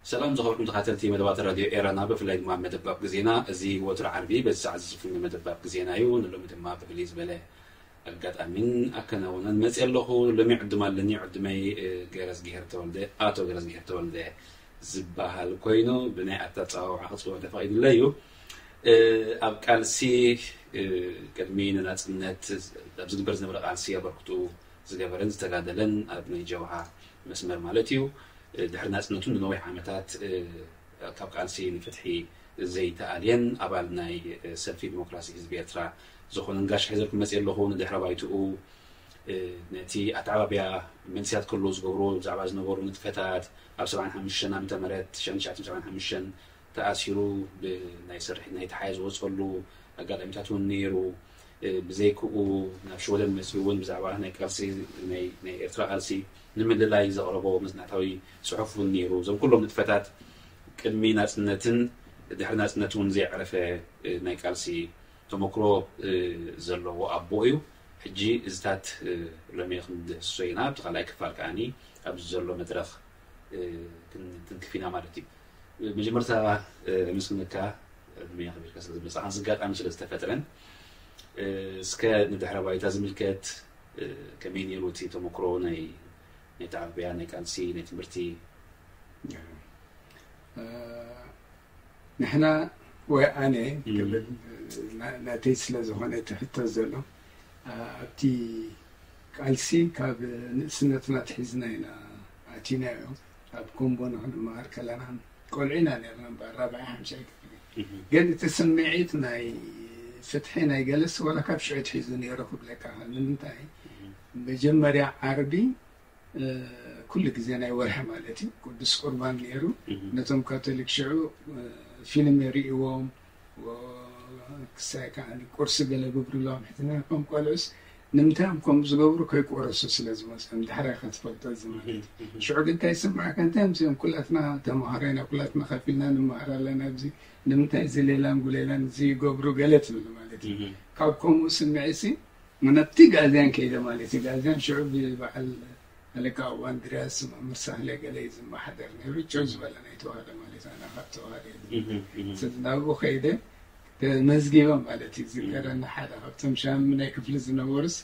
ሰላም ዝኸበርኩም ተኸታተልቲ መደባት ራድዮ ኤረና፣ ብፍላይ ድማ መደባብ ግዜና። እዚ ወትሩ ዓርቢ በዚ ሰዓት ዝፍኖ መደባብ ግዜና እዩ። ንሎሚ ድማ ብፍልይ ዝበለ ኣጋጣሚን ኣከናውነን መፅየ ኣለኹ። ሎሚ ዕድም ኣለኒ። ዕድመይ፣ እ፣ ገረዝግሄር ተወልደ፣ ኣቶ ገረዝግሄር ተወልደ ዝበሃል ኮይኑ ብናይ ኣተፃዋውዓ ክፅውዕ ተፈቒዱለይ እዩ። እ፣ ኣብ ቃልሲ፣ እ፣ ቅድሚ ንናፅነት ኣብ ዝግበር ዝነበረ ቃልሲ ኣበርክቱ ዝገበረን ዝተጋደለን ኣብ ናይ ጀብሃ መስመር ማለት እዩ። እ፣ ድሕሪ ናፅነቱ ንነዊሕ ዓመታት፣ እ፣ ካብ ቃልሲ ንፍትሒ ዘይተኣልየን ኣባል ናይ፣ እ፣ ሰልፊ ዲሞክራሲ ህዝቢ ኤርትራ ዝኾነን ጋሻ ሒዘልኩም መፅየ ኣለኹ። ንድሕረ ባይትኡ፣ እ፣ ነቲ ኣተዓባብያ መንእሰያት ከለዉ ዝገብርዎ ብዛዕባ ዝነበሩ ንጥፈታት ኣብ ሰብዓን ሓሙሽተን ዓመተ ምህረት፣ ሸን ትሽዓተ ሰብዓን ሓሙሽተን ተኣሲሩ ብናይ ስርሒት ናይ ተሓየ ዝወፀሉ ኣጋጣሚታት እውን ነይሩ። እ፣ ብዘይክኡ ናብ ሽወደን መፂኡ እውን ብዛዕባ ናይ ቃልሲ፣ ናይ፣ ናይ ኤርትራ ቃልሲ ንምልላይ ዘቕረቦ መፅናዕታዊ ፅሑፍ እውን ነይሩ። እዞም ኩሎም ንጥፈታት ቅድሚ ናፅነትን ድሕሪ ናፅነት እውን ዘየዕረፈ፣ እ፣ ናይ ቃልሲ ተመክሮ፣ እ፣ ዘለዎ ኣቦ እዩ። ሕጂ እዚታት፣ እ፣ ሎሚ ክንድህስሶ ኢና። ኣብቲ ካልኣይ ክፋል ከዓኒ ኣብዚ ዘሎ መድረኽ፣ እ፣ ክን-፣ ክንትንክፍ ኢና ማለት እዩ። መጀመርታ፣ እ፣ ኣመስግነካ፣ ዕድመ ኣኽቢርካ ስለ ዝመጻኻ፣ እዚ ኣጋጣሚ ስለ ዝተፈጥረን። እ፣ እስከ ንድሕረ ባይታ ዝምልከት፣ እ፣ ከመይ ነይሩ እቲ ተመክሮ ናይ፣ ናይ ተዓብያ፣ ናይ ቃልሲ፣ ናይ ትምህርቲ? እ፣ ንሕና ወይ ኣነ እም። ክብል፣ ና-፣ ናተይ ስለ ዝኾነ እቲ ሕቶ ዘሎ፣ እ፣ ኣብቲ ቃልሲ ካብ ንእስነትና ኣትሒዝና ኢና ኣቲናዮ። ኣብ ኮምቦ ንክንመሃር ከለና ቆልዑ ኢና ነርና እምበኣር፣ ራብዓይ ሓምሻይ ክፍሊ። እም። ግን እቲ ስምዒት ናይ ፍትሒ ናይ ገለስ ወላ ካብ ሽዑ ኣትሒዙ ነይሩ ክብለካ። ንምንታይ? እም። መጀመርያ ዓርቢ፣ እ፣ ኩሉ ግዜ ናይ ወርሒ ማለት እዩ፣ ቅዱስ ቁርባን ነይሩ። እም። ነቶም ካቶሊክ ሽዑ፣ እ፣ ፊልም የርእይዎም፣ ወ-፣ ክሳይ ከዓኒ ቁርሲ ገለ ግብርሎም። ሕትና ከም ቆልዑስ ንምንታይ እዮም ከምኡ ዝገብሩ? ከይቆረሱ ስለ ዝመፅኦም፣ ዳሕራይ ኢኻ ትፈልጦ እዚ ማለት እዩ። እም። ሽዑ ግን እንታይ ይስምዓካ? እንታይ እዮም እዚኦም? ኩላትና ተምሃሮ ኢና፣ ኩላትና ከፊልና ንመሃር ኣለና። ኣብዚ ንምንታይ እዚ ሌላን ጉሌላን እዚ ይገብሩ? ገለ ትብል ማለት እዩ። እም። ካብ ከምኡ ስምዒትሲ ናብቲ ጋዝያን ከይደ ማለት እዩ። ጋዝያን ሽዑ ብበዓል ኣለቃ ኣቡ ኣንድርያስ፣ መምህር ሳህለ ገለ እዩ ዝመሓደር ነይሩ። ጭው ዝበለ ናይ ተዋህዶ ማለት እዩ። ኣነ ካብ ተዋህዶ እየ ዝመሓደር። እም፣ እም። ስለዚ ናብኡ ከይደ ተመዝጊበ ማለት እዩ። ዝከረኒ ሓደ ካብቶም ሻምናይ ክፍሊ ዝነበሩስ፣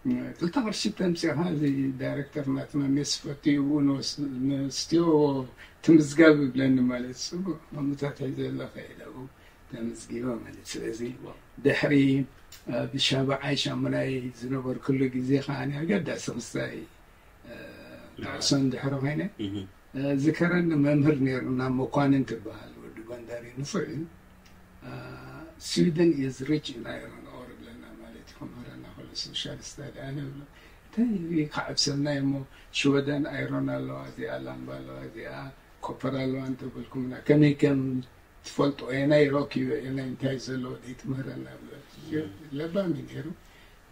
እ፣ ክልተ ቅርሺ ተምፂኻ፣ እዚ ዳይሬክተር ናትና ሜስ ፈትዩ ንወስ-፣ ንስትዮ ትምዝጋብ ይብለኒ ማለት እዩ። ጽቡቕ፣ ከምኡታት ሒዘ ኣሎ ከይደ ኣብኡ ተመዝጊበ ማለት። ስለዚ ድሕሪ፣ እ፣ ብሻብዓይ ሻሙናይ ዝነበርኩሉ ግዜ ከዓኒ ኣገዳሲ ክስታይ፣ እ፣ ጥዕሶ እንድሕሪ ኮይነ፣ እህ። እ፣ ዝከረኒ መምህር ነይሩና፣ መኳንን ትበሃል፣ ወዲ ጎንደር እዩ፣ ንፉዕ እዩ። እ፣ "Sweden is rich in iron ore" ይብለና ማለት እዩ፣ ክምህረና ከሎ፣ ሶሻል ስተዲ። ኣነ እብሎ፣ "እንታይ ክዓብሰልና እሞ፣ ሽወደን ኣይሮን ኣለዋ፣ እዚኣ ላምባ ኣለዋ፣ እዚኣ ኮፐር ኣለዋ እንተበልኩምና፣ ከመይ ከም ትፈልጦ፣ የናይ ሮክ እዩ፣ የናይ እንታይ ዘለዎ ዘይትምህረና?" ብሎ። እም። ለባም እዩ ነይሩ።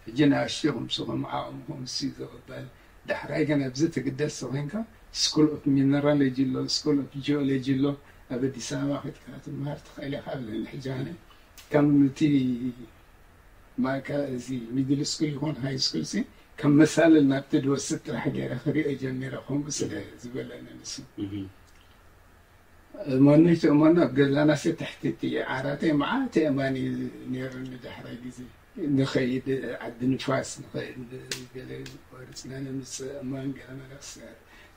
ሕጂ ንኣሽቱ ይኹን ስኹም ዓቕምኹም እሱ እዩ ዝቕበል። ዳሕራይ ግን ኣብዚ ትግደስ ተኾይንካ፣ ስኩል ኦፍ ሚነራሎጂ ኣሎ፣ ስኩል ኦፍ ጂኦሎጂ ኣሎ፣ ኣብ ኣዲስ ኣበባ ኬድካ ክትመሃር ትኽእል ኢኻ ብለኒ። ሕጂ ኣነ ከም እቲ ማእከል፣ እዚ ሚድል ስኩል ይኹን ሃይ ስኩል ሲ፣ ከም መሳልል ናብቲ ዝወስድ ጥራሕ ገይረ ክሪኦ ጀሚረ፣ ከምኡ ስለ ዝበለኒ ንሱ። እህ። እመኑ ይትእመኑ፣ ኣብ ገዛና ሲ ትሕቲ እቲ ዓራተይ መዓት ኣእማን እዩ ነይሩ። ንዳሕራይ ግዜ ንኸይድ ዓዲ ንፋስ፣ ንኸይድ ገለ ቆሪፅና ንምፅእ እማን ገለ መለክስ።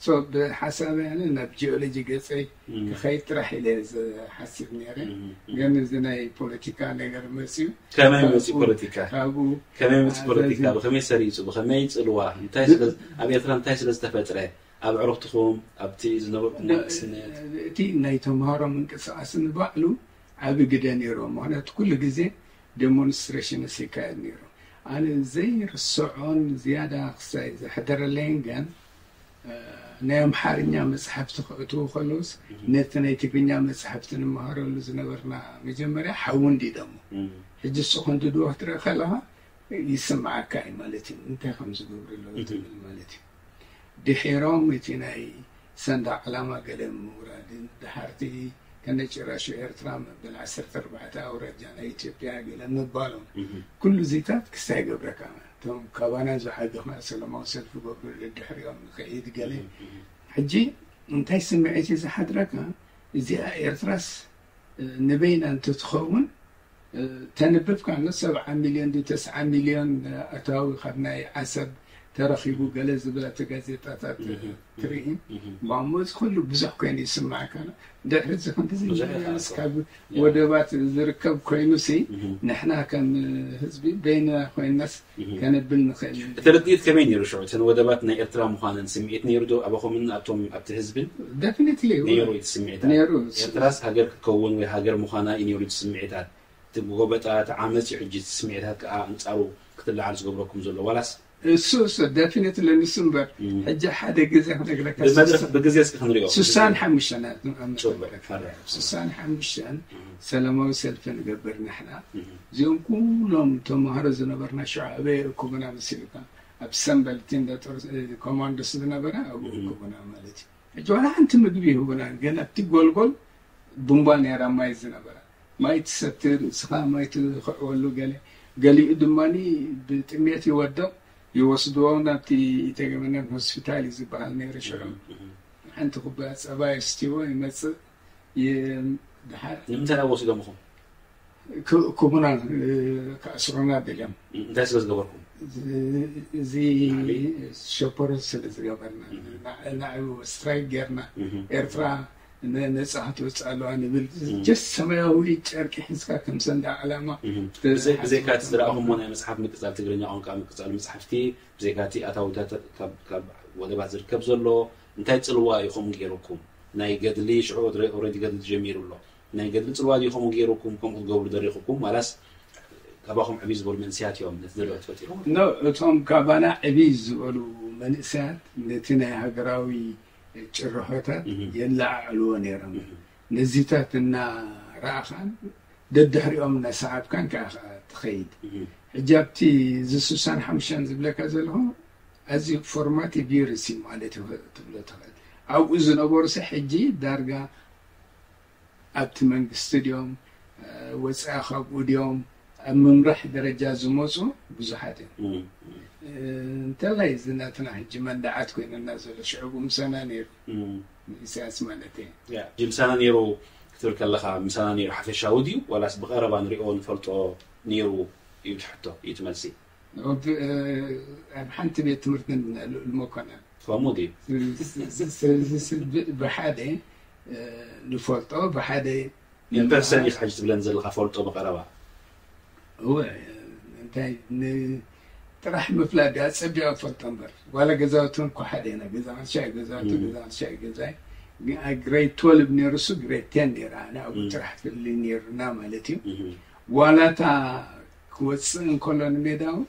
ሶ ብሓሳበይ ኣነ ናብ ጂኦሎጂ ገፀይ እም። ክኸይድ ጥራሕ ኢለ ዝሓስብ ነይረ። እም፣ እም። ግን እዚ ናይ ፖለቲካ ነገር መፅዩ። ከመይ መፅዩ ካብኡ፣ ፖለቲካ? ካብኡ ከመይ መፅዩ ፖለቲካ? ኣዛዚ-፣ ብኸመይ ሰሪፁ? ብኸመይ ፅልዋ? እንታይ ስለ፣ ኣብ ኤርትራ እንታይ ስለ ዝተፈጥረ? ኣብ ዕረፍትኹም፣ ኣብቲ ዝነበርኩም ነ-፣ መንእስነት? እቲ ናይ ተምሃሮ ምንቅስቃስ ንባዕሉ ዓቢ ግደ ነይርዎ። ምኽንያቱ ኩሉ ግዜ ዴሞንስትሬሽንስ ይካየድ ነይሩ። ኣነ ዘይርስዖን ዝያዳ ክሳይ ዘሕደረለይን ግን፣ እ፣ ናይ ኣምሓርኛ መጽሓፍቲ ክእትዉ ከለውስ፣ እህ። ነቲ ናይ ትግርኛ መጽሓፍቲ ንመሃረሉ ዝነበርና መጀመርያ ሓዊ እንዲደሞ። እህ። ሕጂ እሱ ክንድድዎ ክትርኢ ከለኻ ይስምዓካ እዩ ማለት እዩ። እንታይ ከም ዝገብሩ ኣለዉ እህ። ትብል ማለት እዩ። ድሒሮም እቲ ናይ ሰንደቕ ዕላማ ገለ ምውራድን፣ ደሓርቲ ከነጭራሹ ኤርትራ መበል ዓሰርተ ኣርባዕተ ኣውራጃ ናይ ኢትዮጵያ ገለ ምባሎም፣ እህ። ኩሉ እዚታት ክስታይ ይገብረካ። እቶም ካባና ዝዓቢ ኸዓ ሰላማዊ ሰልፊ ገብሩ፣ ድሕሪኦም ንኸይድ ገለ። እህ፣ እህ። ሕጂ እንታይ ስምዒት እዩ ዝሓድረካ? እዚኣ ኤርትራስ ንበይና እንተትኸውን፣ ተንብብ ካሎ ሰብዓ ሚልዮን ድዩ ተስዓ ሚልዮን ኣታዊ ካብ ናይ ዓሰብ ተረኺቡ ገለ ዝብል ኣብቲ ጋዜጣታት ትርኢ። እሞ እዚ ኩሉ ብዙሕ ኮይኑ ይስማዕካ ኣሎ። ድሕሪ እዚ ክንድዚ ሚልዮንስ ካብ ወደባት ዝርከብ ኮይኑሲ፣ ንሕና ከም ህዝቢ በይንና ኮይንናስ ከነብል ንኽእል ኢና። እቲ ርድኢት ከመይ ነይሩ ሽዑ? እተን ወደባት ናይ ኤርትራ ምዃነን ስምዒት ነይሩ ዶ ኣባኹምን ኣብቶም ኣብቲ ህዝብን? ደፊኒትሊ ነይሩ እቲ ስምዒታት? ነይሩ። ኤርትራስ ሃገር ክትከውን ወይ ሃገር ምዃና እዩ ነይሩ እቲ ስምዒታት? እቲ ጎበጣ፣ እቲ ዓመጽ እዩ ሕጂ እቲ ስምዒታት ከኣ ኣንጻሩ ክትለዓል ዝገብረኩም ዘሎ ዋላስ? እሱ እሱ ደፊኒትሊ ንሱ እምበር ሕጂ ሓደ ግዜ ክነግረካ ብመድረኽ ብግዜ እስኪ ክንሪኦ። ሱሳን ሓሙሽተን ጽቡቅ። ስሳን ሓሙሽተን ሰላማዊ ሰልፊ ንገብር ንሕና። እዚኦም ኩሎም ተምሃሮ ዝነበርና ሽዑ ኣበይ የእኩቡና መሲሉካ? ኣብ ሰንበልቲ እንዳ ጦር ኮማንዶስ ዝነበረ ኣብኡ እኩቡና ማለት እዩ። ሕጂ ዋላ ሓንቲ ምግቢ ይህቡና፣ ግን ኣብቲ ጎልጎል ቡምባ ነይራ ማይ ዝነበራ። ማይ ትሰትር፣ ንስኻ ማይ ትኽዕወሉ ገለ፣ ገሊኡ ድማ ብጥሜት ይወድቕ፣ ይወስድዎ ናብቲ ኢተገመነት ሆስፒታል እዩ ዝበሃል ነይሩ ሽዑ። ሓንቲ ኩባያ ጸባ የስትይዎ ይመጽእ። ይ-፣ ድሓር ንምንታይ ናብ ወሲዶምኹም? ክ-፣ ክቡና፣ እ፣ ክኣስሩና ደልዮም። እንታይ ስለ ዝገበርኩም? እዚ፣ እዚ ሸፖሮ ስለ ዝገበርና፣ ና-፣ ናዕቡ ስትራይክ ጌርና። ኤርትራ ነ-፣ ነጻ ክትወጽእ ኣለዋ ንብል። ጀስት ሰማያዊ ጨርቂ ሒዝካ ከም ሰንደቕ ዓላማ ብዘይ-፣ ብዘይካ እቲ ዝረኣኹሞ ናይ መጽሓፍ ምቅጻል፣ ትግርኛ ቋንቋ ምቅጻል መጽሓፍቲ፣ ብዘይካ እቲ ኣታዊታት ካብ፣ ካብ ወደባት ዝርከብ ዘሎ፣ እንታይ ጽልዋ ኢኹም ገይሩኩም? ናይ ገድሊ ሽዑ ኦልሬዲ ገድሊ ጀሚሩ ኣሎ። ናይ ገድሊ ጽልዋ ድዩ ከምኡ ገይሩኩም፣ ከምኡ ክትገብሩ ደሪኹኩም፣ ዋላስ ካባኹም ዕብይ ዝበሉ መንእሰያት እዮም ነቲ ዝርአ ፈጢሮም? ኖ፣ እቶም ካባና ዕብይ ዝበሉ መንእሰያት ነቲ ናይ ሃገራዊ ጭርሖታት የለዓዕልዎ ነይሮም። ነዚታት እናረኣኻን ደድሕሪኦም እናሰዓብካን ከኣ ትኸይድ። ሕጂ ኣብቲ እዚ ሱሳን ሓሙሽተን ዝብለካ ዘለኹ ኣዝዩ ፎርማቲቭ ይርሲ ማለት እዩ ትብሎ ትኽእል። ኣብኡ ዝነበሩ ሲ ሕጂ ዳርጋ ኣብቲ መንግስቲ ድዮም፣ እ፣ ወጻኢ ካብኡ ድዮም፣ ኣብ ምምራሕ ደረጃ ዝመጹ ብዙሓት እዮም። እም፣ እም። እ፣ እንተላይ እዚ ናትና ሕጂ መንደዓት ኮይኑና ዘሎ ሽዑ ብምሳና ነይሩ። እም። ኢሳያስ ማለት እዩ። ያ፣ ሕጂ ምሳና ነይሩ ክትብል ከለኻ፣ ምሳና ነይሩ ሓፈሻዊ ድዩ? ዋላስ ብቐረባ ንሪኦ ንፈልጦ ነይሩ እዩ ትሕቶ፣ እዩ ትመልሲ? ወዲ፣ እ፣ ኣብ ሓንቲ ቤት ትምህርቲ ልኡል መኮነን። ከምኡ ድዩ? ስ-፣ ስ-፣ ስ-፣ ስ-፣ ስ-፣ ብ-፣ ብሓደ፣ እ፣ ንፈልጦ፣ ብሓደ ኢምፐርሰን ኢኻ ሕጂ ትብለን ዘለኻ ፈልጦ ብቐረባ? እወ፣ እንታይ ን-፣ ጥራሕ ምፍላጥ ድኣ ጸቢቐ ፈልጦ እምበር። ዋላ ገዛውቲ እውን እኮ ሓደ ኢና። ገዛ ቅርሻ እዩ ገዛውቲ፣ ገዛ ቅርሻ እዩ ገዛይ። ግን ኣብ ግሬድ ትወልቭ ነይሩ፣ እሱ ግሬድ ቴን ነይራ። ኣነ ኣብኡ ጥራሕ ፍልልይ ነይሩና ማለት እዩ። ዋላ እታ ክወጽእ እንከሎ ንሜዳ እውን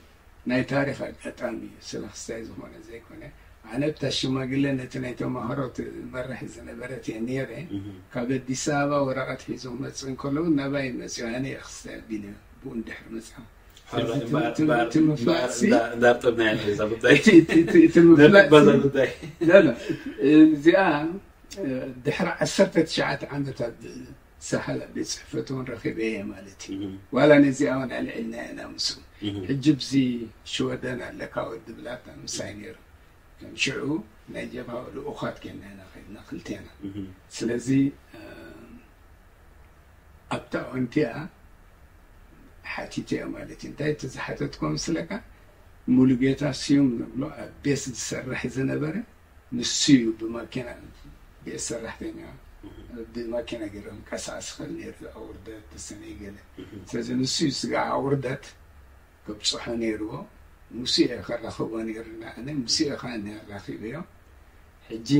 ናይ ታሪኽ ኣጋጣሚ እዩ። ስለ ክስታይ ዝኾነ ዘይኮነ፣ ኣነ ብታ ሽማግለ ነቲ ናይ ተማሃሮ ትመርሕ ዝነበረት እየ ነይረ። ካብ ኣዲስ ኣበባ ወረቐት ሒዞም መጽእ እንከለዉ ናባይ መጽኡ፣ ኣነ እየ ክስታይ ኣቢለ ብኡ እንድሕር መጽኣ። ሕራይ ስለዚ እምበኣር፣ እቲ፣ እምበኣር፣ እቲ ምፍላጥ እምበኣር ሲ-፣ እንዳ-፣ እንዳርጠብናያ ነይሩ እዛ ጉዳይ። እቲ፣ እቲ፣ እቲ፣ እቲ ምፍላጥ ነጥብ በዛ ሲ-፣ ጉዳይ። ላ፣ ላ፣ እዚኣ፣ እ፣ ድሕሪ ዓሰርተ ትሽዓተ ዓመት ኣብ ሳሕል ኣብ ቤት ጽሕፈት እውን ረኺበ እየ ማለት እዩ። ዋላ ነዚኣ እውን ኣልዒልና ኢና ምስኡ። ሕጂ ብዚ ሽወደን ኣለካ ወዲ ብላታ ምሳይ ነይሩ። ከም ሽዑ ናይ ጀብሃ ልኡኻት ኬንና ኢና ኸድና ክልቴና። ስለዚ፣ እ፣ ኣብታ ኦንቲኣ ሓቲተ እየ ማለት እዩ። እንታይ እቲ ዝሓተትኮ ምስለካ? ሙሉጌታ ስዩም ንብሎ ኣብ ቤስ ዝሰርሕ ዝነበረ ንሱ እዩ ብማኪና፣ ቤት ሰራሕተኛ ብማኪና ገይሩ ክንቀሳቐስ ይኽእል ነይሩ፣ ኣውርደት ተሰነይ ገለ። ስለዚ ንሱ እዩ ስጋዕ ኣውርደት ከብጽሖ ነይርዎ። ንሱ እየ ከራኽቦ ነይሩና፣ ኣነ ንሱ እየ ከኣ ኣራኺበዮ። ሕጂ፣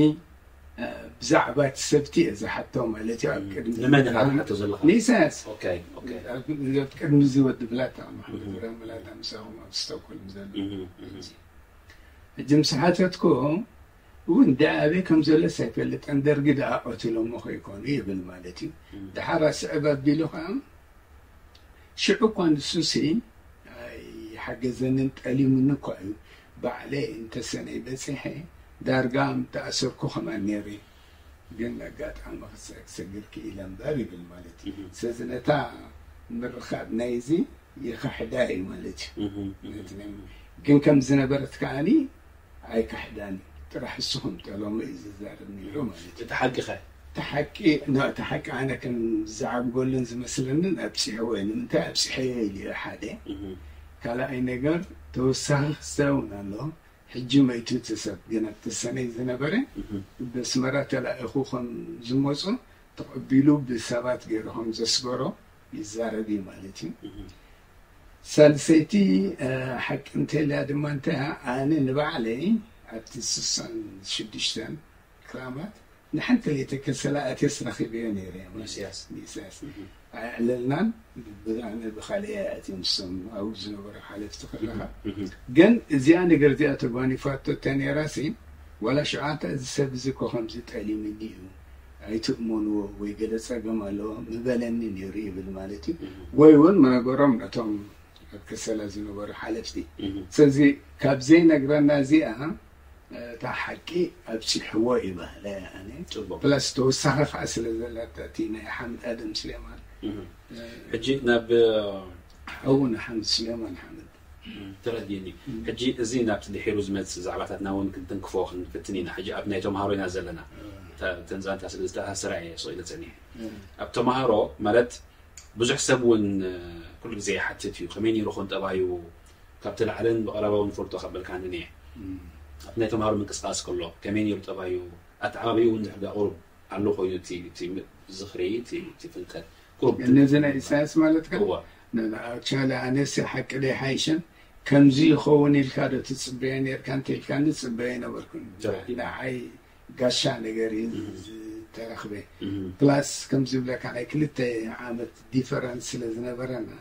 እ፣ ብዛዕባ እቲ ሰብቲ እየ ዝሓቶ ማለት እዩ። ኣብ ቅድሚ ንመን ኢኻ ዝሓቶ ዘለኻ? ንኢሳያስ። ኦኬ፣ ኦኬ። ኣብ፣ ኣብ ቅድሚ እዚ ወዲ ብላታ፣ መሓመድ እህ። ኢብራሂም ብላታ፣ ምሳኹም ኣብ ስቶክሆልም ዘሎ። እህ፣ እህ። ሕጂ፣ ሕጂ ምስ ሓተትኩ፣ እውን ደኣ ኣበይ ከም ዘሎስ ኣይፈልጥን፣ ደርጊ ደኣ ቀቲሎሞ ከይኮኑ ይብል ማለት እዩ። እህ። ደሓር ኣስዕብ ኣቢሉ ኸኣ፣ ሽዑ እኳ ንሱሲ ኣይሓገዘንን፣ ጠሊሙኒ እኳ እዩ። ባዕለይ እንተሰነይ በጺሐ፣ ዳርጋ ምተኣሰርኩ ከማን ነይረ። ግን ኣጋጣሚ ክሰ-፣ ክሰግር ክኢለ እምበር ይብል ማለት እዩ። እህ። ስለዚ ነታ ምርኻብ ናይዚ ይኽሕዳ እዩ ማለት እዩ። እህ፣ እህ። ነቲ ናይ፣ ግን ከም ዝነበረት ከኣኒ ኣይክሕዳን እዩ። ጥራሕ እሱ ከምጠሎሞ እዩ ዝዛረብ ነይሩ ማለት እዩ። እቲ ሓቂ ኸ? እቲ ሓቂ እቲ ሓቂ ኣነ ከም ዝዓብገሉን ዝመስለንን ኣብፂሕዎ እዩ። ንምንታይ ኣብፂሐዮ ኢሉ ሓደ ካልኣይ ነገር ተወሳኺ ክሰውን ኣሎ። ሕጂ መይቱ እቲ ሰብ ግን ኣብቲ ሰነይ ዝነበረ በስመራ ተላኢኹ ከም ዝመፁ ተቐቢሉ ብሰባት ገይሩ ከም ዘስገሮ ይዛረብ እዩ ማለት እዩ። ሳልሰይቲ ሓቂ እንተልያ ድማ እንታይ ኣነ ንባዕለይ ኣብቲ ስሳን ሽዱሽተን ክራማት ንሓንቲ ለይቲ ከሰላ ኣትየስ ረኺበዮ ነይረ። ንኢሳያስ። ንኢሳያስ ኣየዕለልናን ብኣነ ብካልእ ኣትዮም ንሶም ኣብኡ ዝነበሩ ሓለፍቲ ከለካ ግን እዚኣ ነገር እዚኣ ተጓኒፋቶ እተ ነይራ ሲ ዋላ ሸዓተ እዚ ሰብ እዚ እኮ ከምዚ ጠሊምኒ እዩ ኣይትእመንዎ ወይ ገለ ጸገም ኣለዎ ምበለኒ ነይሩ ይብል ማለት እዩ። ወይ እውን መነገሮም ነቶም ኣብ ከሰላ ዝነበሩ ሓለፍቲ ስለዚ ካብ ዘይነግረና እዚኣ እታ ሓቂ ኣብፂሕዎ ይባህለ ኣነ ጽቡቅ ፕላስ ተወሳኺ ከዓ ስለ ዘለታ እቲ ናይ ሓምድ ኣደም ስሌማን ሕጂ ናብ ሓውን ሓምድ ስሌማን ሓምድ ተረዲኒ ሕጂ እዚ ናብቲ ድሒሩ ዝመፅእ ዛዕባታትና እውን ክንትንክፎ ክንፍትን ኢና ሕጂ ኣብ ናይ ተምሃሮ ኢና ዘለና ተንዛንታ ስለ ዝተኣሳሰራ እየ ስኢለ ፀኒሐ ኣብ ተምሃሮ ማለት ብዙሕ ሰብ እውን ኩሉ ግዜ ይሓትት እዩ ከመይ ነይሩ ኾን ጠባዩ ካብቲ ላዕልን ብቐረባ እውን ፈልጦ ከበልካንን እየ ኣብቲ ናይ ተምሃሮ ምንቅስቃስ ከሎ ከመይ ነይሩ ጠባዩ ኣተዓባቢኡ እውን ድሕዳ ቁሩብ ኣሎ ኮይኑ እቲ ዝኽሪ እቲ ፍልጠት ቁሩብ እነዚ ናይ ኢሳያስ ማለት ከ ኣክቹዋሊ ኣነስ ሓቂ ዶ ይሓይሸን ከምዚ ይኸውን ኢልካ ዶ ትፅበዮ ነርካ እንተ ኢልካ ንፅበዮ ነበርኩን ንዓይ ጋሻ ነገር እዩ ዝተረኽበ ፕላስ ከም ዝብለካ ናይ ክልተ ዓመት ዲፈረንስ ስለ ዝነበረና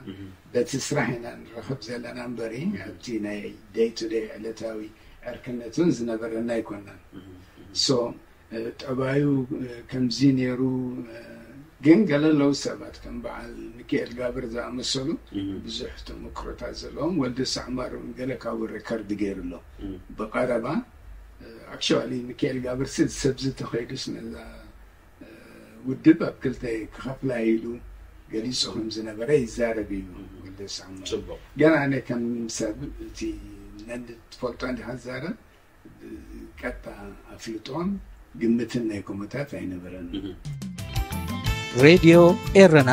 በቲ ስራሕ ኢና ንረኸብ ዘለና እምበሪ ኣብቲ ናይ ደይ ቱ ደይ ዕለታዊ ዕርክነት እውን ዝነበረና ኣይኮናን ሶ ጠባዩ ከምዚ ነይሩ ግን ገለ ኣለዉ ሰባት ከም በዓል ሚካኤል ጋብር ዝኣመሰሉ ብዙሕ ተመክሮታት ዘለዎም ወልደ ሳዕማር እውን ገለ ካብኡ ሪከርድ ገይሩ ኣሎ ብቀረባ ኣክቹዋሊ ሚካኤል ጋብር ሲ ሰብዚ ተኸይዱስ ነዛ ውድብ ኣብ ክልተ ክኸፍላ ኢሉ ገሊፁ ከም ዝነበረ ይዛረብ እዩ ወልደ ሳዕማር ጽቡቅ ገና ኣነ ከም ሰብ እቲ ነን ትፈልጦ እንዲኻ ዝዛረብ ቀጥታ ኣፍልጦን ግምትን ናይ ኮሞታት ኣይነበረን ሬድዮ ኤረና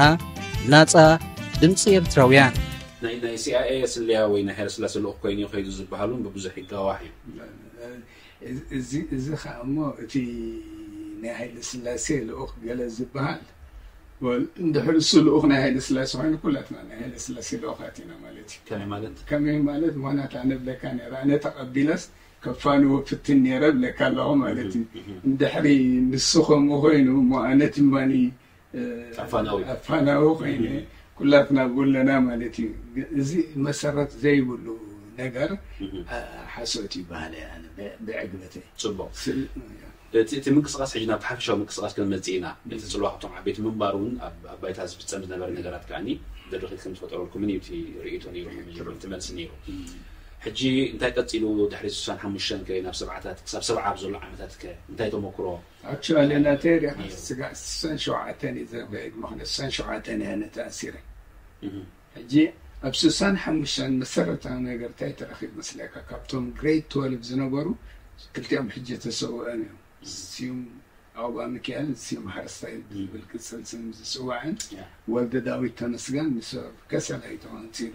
ናጻ ድምፂ ኤርትራውያን ናይ ናይ ሲኣይኤ ስለያ ወይ ናይ ሃይለስላሴ ልኡኽ ኮይኑ ከይዱ ዝበሃል እውን ብብዙሕ ይጋዋሕ እዩ እዚ እዚ ከዓ እሞ እቲ ናይ ሃይለ ስላሴ ልኡኽ ገለ ዝበሃል እንድሕር እሱ ልኡኽ ናይ ሃይለ ስላሴ ኮይኑ ኩላትና ናይ ሃይለ ስላሴ ልኡኻት ኢና ማለት እዩ ከመይ ማለት ከመይ ማለት ምክንያት ኣነ ብለካ ነረ ኣነ ተቐቢለስ ከፋንዎ ፍትን ነረ ብለካ ኣለኹ ማለት እዩ እንድሕሪ ንሱ ከምኡ ኮይኑ እሞ ኣነ ትማኒ ኣፋናዊ ኣፋናዊ ኮይነ ኩላትና ብለና ማለት እዩ እዚ መሰረት ዘይብሉ ነገር ሓሶት ይበሃል ብዕግበተይ ፅቡቅ እቲ ምንቅስቃስ ሕጂ ናብ ሓፈሻዊ ምንቅስቃስ ክንመፅእ ኢና እቲ ፅልዋ ካብቶም ዓበይቲ ምንባር እውን ኣብ ባይታ ዝፍፀም ዝነበረ ነገራት ከዓኒ ድርኺት ከም ዝፈጠረልኩምን እዩ እቲ ርእይቶ ነይሩ መጀመርቲ መልሲ ነይሩ ሕጂ እንታይ ቀፂሉ ድሕሪ ስሳን ሓሙሽተን ከ ናብ ሰብዓታት ክሳብ ሰብዓ ኣብ ዘሎ ዓመታት ከ እንታይ ተመክሮ ኣክቹዋሊ ናተይ ሪኢኻ ስጋዕ ስሳን ሸውዓተን እዩ ዘበየድ ምኽንያት ስሳን ሸውዓተን እያ ነተኣሲረ ሕጂ ኣብ ስሳን ሓሙሽተን መሰረታዊ ነገር እንታይ ተረኺብ መስለካ ካብቶም ግሬድ ትወልቭ ዝነበሩ ክልቲኦም ሕጂ ተሰውአን እዮም ስዩም ኣባ ሚካኤል ስዩም ሓረስታይ ብዝብል ቅፅል ስም ዝፅዋዕን ወልደ ዳዊት ተመስገን ምስ ከሰላ እዩ ተቐንፂሉ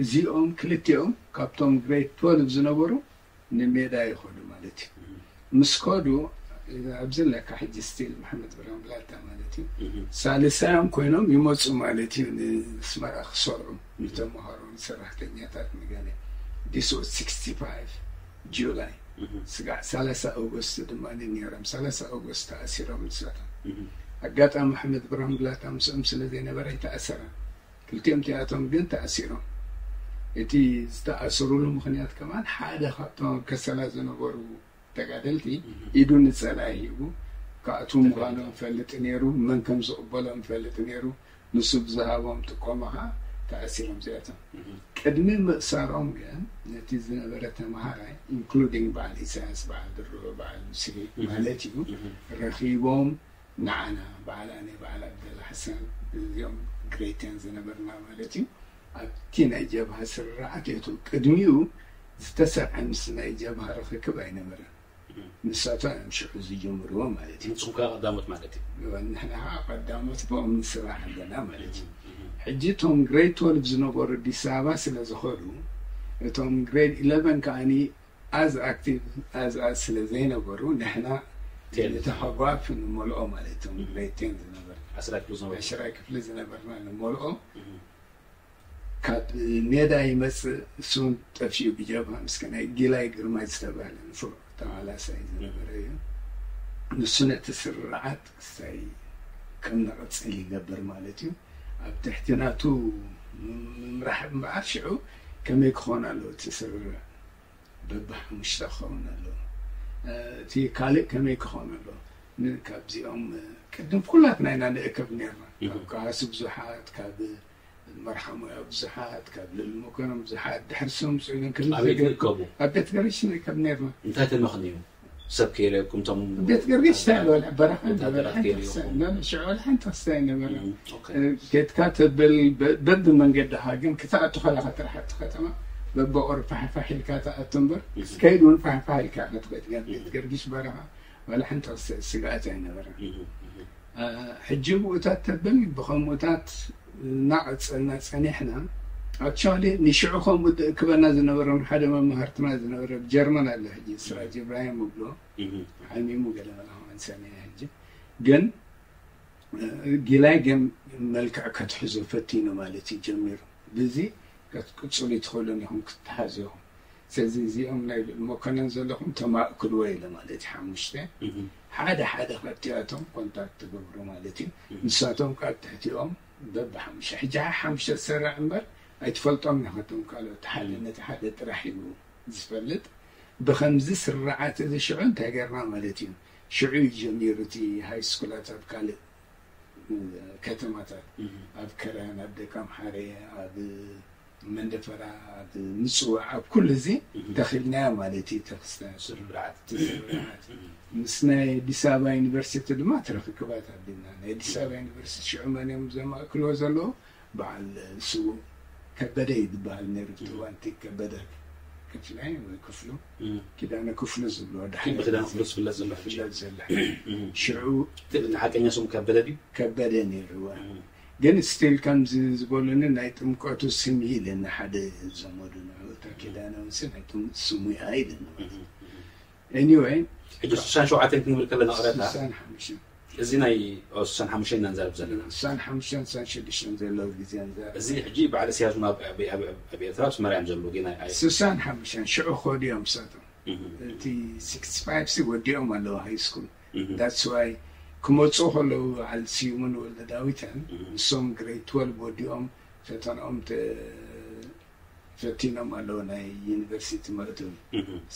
እዚኦም ክልቲኦም ካብቶም ግሬድ ትወልቭ ዝነበሩ ንሜዳ ይኸዱ ማለት እዩ ምስ ከዱ ኣብዚ ኣለካ ሕጂ ስቲል መሓመድ ብርሃን ብላታ ማለት እዩ ሳልሳዮም ኮይኖም ይመፁ ማለት እዩ ንስመራ ክሰርዑ ንተምሃሮ ንሰራሕተኛታት ንገለ this was sixty-five ጁላይ ስጋዕ ሰላሳ ኦገስት ድማ ነይሮም ሰላሳ ኦገስት ተኣሲሮም ንሳቶም ኣጋጣሚ ኣሕመድ ብርሃን ብላታ ምስኦም ስለ ዘይነበረ ኣይተኣሰረን ክልቲኦም እቲኣቶም ግን ተኣሲሮም እቲ ዝተኣሰሩሉ ምክንያት ከማን ሓደ ካብቶም ኣብ ከሰላ ዝነበሩ ተጋደልቲ ኢዱ ንፀላኢ ሂቡ ክኣትዉ ምዃኖም ፈልጥ ነይሩ መን ከም ዝቕበሎም ፈልጥ ነይሩ ንሱ ብዝሃቦም ጥቆማ ከዓ ተኣሲሮም እዚኣቶም ቅድሚ ምእሳሮም ግን ነቲ ዝነበረ ተምሃራይ ኢንክሉዲንግ በዓል ኢሳያስ በዓል ድሮ በዓል ሙስሊ ማለት እዩ ረኺቦም ንዓና በዓል ኣነ በዓል ኣብደላ ሓሰን እዚኦም ግሬትያን ዝነበርና ማለት እዩ ኣብቲ ናይ ጀብሃ ስርርዓት የቱ ቅድሚኡ ዝተሰርዐ ምስ ናይ ጀብሃ ርኽክብ ኣይነበረን። ንሳቶም እዮም ሽዑ ዝጀምርዎ ማለት እዩ። ንስኹም ከኣ ቀዳሞት ማለት እዩ። ንሕና ከዓ ቀዳሞት ብኦም ንስራሕ ኣለና ማለት እዩ። ሕጂ እቶም ግሬድ ትወልቭ ዝነበሩ ኣዲስ ኣበባ ስለ ዝኸዱ፣ እቶም ግሬድ ኢለቨን ከዓኒ ኣዝ ኣክቲቭ ኣዝ ኣዝ ስለ ዘይነበሩ፣ ንሕና ቴን። እቲ ሃጓፍ ንመልኦ ማለት እዮም። ግሬድ ቴን ዝነበር ዓስራይ ክፍሊ ዝነበሩ። ዓስራይ ክፍሊ ዝነበርና ንመልኦ። ካብ ሜዳ ይመፅእ፣ እሱን ጠፊኡ ብጀብሃ ምስ ከናይ ጊላይ ግርማይ ዝተባህለ ንፉዕ ተቓላሳይ ዝነበረ እዩ። ንሱ ነቲ ስርዓት ክሳይ ከም ንቐፅል ይገብር ማለት እዩ። ኣብ ትሕቲ ናቱ ምምራሕ እምበኣር ሽዑ ከመይ ክኾን ኣለዎ እቲ ስርርዕ? በብሓሙሽተ ክኸውን ኣለዎ። እቲ ካልእ ከመይ ክኸውን ኣለዎ? ን- ካብዚኦም ቅድም ኩላትና ኢና ንእከብ ነርና። ካብ ከሃሲ ብዙሓት፣ ካብ መርሓ ሞያ ብዙሓት፣ ካብ ልዕሊ መኮነን ብዙሓት፣ ድሕሪ ስም ስዑድን ክልል ኣበይ ትርከቡ? ኣብ ቤት ገርግሽ ንእከብ ነርና። እንታይ ተመኽንዩ? ሰብ ከይረኩም እቶም ቤት ገርግሽ እንታይ ዝበለ በረኻ ወታደራት ዝበለ ሓንቲ ከይረኩም? ክሳይ ነን ሽዑ ሓንቲ ክሳይ ነበረ። እም፣ ኦኬ። ኬድካ ተብል በ- በብመንገድኻ ግን ክትኣቱ ከለኻ ጥራሕ ኣብቲ ከተማ በብቆር ፋሕፋሕ ኢልካ ትኣቱ እምበር ክትከይድ እውን ፋሕፋሕ ኢልካ ክትከይድ ግን ቤት ገርግሽ በረኻ ዋላ ሓንቲ ክሳይ ስግኣት ኣይነበረን። እም፣ እም። ሕጂ ብኡታት ተብል ብኸምኡታት እናቐፀልና ፀኒሕና። ኣክቹዋሊ ንሽዑ ከምኡ ክበና ዝነበሮም ሓደ መማህርትና ዝነበረ ጀርመን ኣሎ ሕጂ ስራጅ ኢብራሂም እብሎ ሓሚሙ ገለ መላኸ መንሰኒ ሕጂ ግን ጊላይ ግን መልክዕ ከትሕዞ ፈቲኑ ማለት እዩ ጀሚሩ። ብዚ ክትቅፅሉ ትኽእሉን ኢኹም ክትሓዙ ኢኹም። ስለዚ እዚኦም ናይ መኮነን ዘለኹም ተማእክልዎ ኢለ ማለት እዩ ሓሙሽተ ሓደ ሓደ ካብቲኣቶም ኮንታክት ትገብሩ ማለት እዩ። ንሳቶም ካብ ትሕቲኦም በብሓሙሽተ ሕጂ ሓሙሽተ ዝሰርዕ እምበር ኣይትፈልጦም ኢኻ እቶም ካልኦት ሓደ ነቲ ሓደ ጥራሕ እዩ ዝፈልጥ። ብኸምዚ ስርዓት እዚ ሽዑ እንታይ ገርና ማለት እዩ ሽዑ እዩ ጀሚሩ እቲ ሃይ ስኩላት ኣብ ካልእ ከተማታት ኣብ ከረን ኣብ ደቀምሓረ ኣብ መንደፈራ ኣብ ምፅዋዕ ኣብ ኩሉ እዚ ተኺልናዮ ማለት እዩ ተክስተ ስርዓት እቲ ስርዓት ምስ ናይ ኣዲስ ኣበባ ዩኒቨርሲቲ ድማ ትረኽክባት ኣቢልና ናይ ኣዲስ ኣበባ ዩኒቨርሲቲ ሽዑ መን እዮም ዘማእክልዎ ዘለዉ በዓል ስዉእ ከበደ እዩ ዝበሃል ነይሩ እቲ ዋንቲ ከበደ ክፍላይ ወይ ክፍሉ ኪዳነ ክፍሉ ዝብልዎ ድሓር ብክዳነ ክፍሉ ዝፍለጥ ዘሎ ሕጂ ዝፍለጥ ዘሎ ሽዑ እቲ ሓቀኛ ስሙ ከበደ ድዩ ከበደ ነይሩ ግን ስቲል ከምዚ ዝበሉኒ ናይ ጥምቀቱ ስም እዩ ኢለኒ ሓደ ዘመዱ ንዑ እታ ኪዳነ ምስ ናይ ጥምቀቱ ስሙ እያ ኢለኒ anyway ሕጂ ስሳን ሸውዓተን ክንብል ከለና ቅረታ ስሳን ሓሙሽተን እዚ ናይ ስሳን ሓሙሽተን ኢና ንዛረብ ዘለና ስሳን ሓሙሽተን ስሳን ሽዱሽተን ዘለዉ ግዜ ንዛረብ እዚ ሕጂ በዓል እስያስ እውን ኣብ ኣብ- ኣብ- ኣብ ኤርትራ ኣብ ኣስመራ እዮም ዘለዉ ግን ኣይ- ኣይ- ስሳን ሓሙሽተን ሽዑ ክኸዱ እዮም ምሳቶም እቲ sixty five ሲ ወዲኦም ኣለዉ ሃይ ስኩል that's why ክመፁ ከለዉ በዓል ስዩምን ወልደ ዳዊትን ንሶም ግሬድ ትወልቭ ወዲኦም ፈተንኦም ተ- ፈቲኖም ኣለዉ ናይ ዩኒቨርሲቲ መእተዊ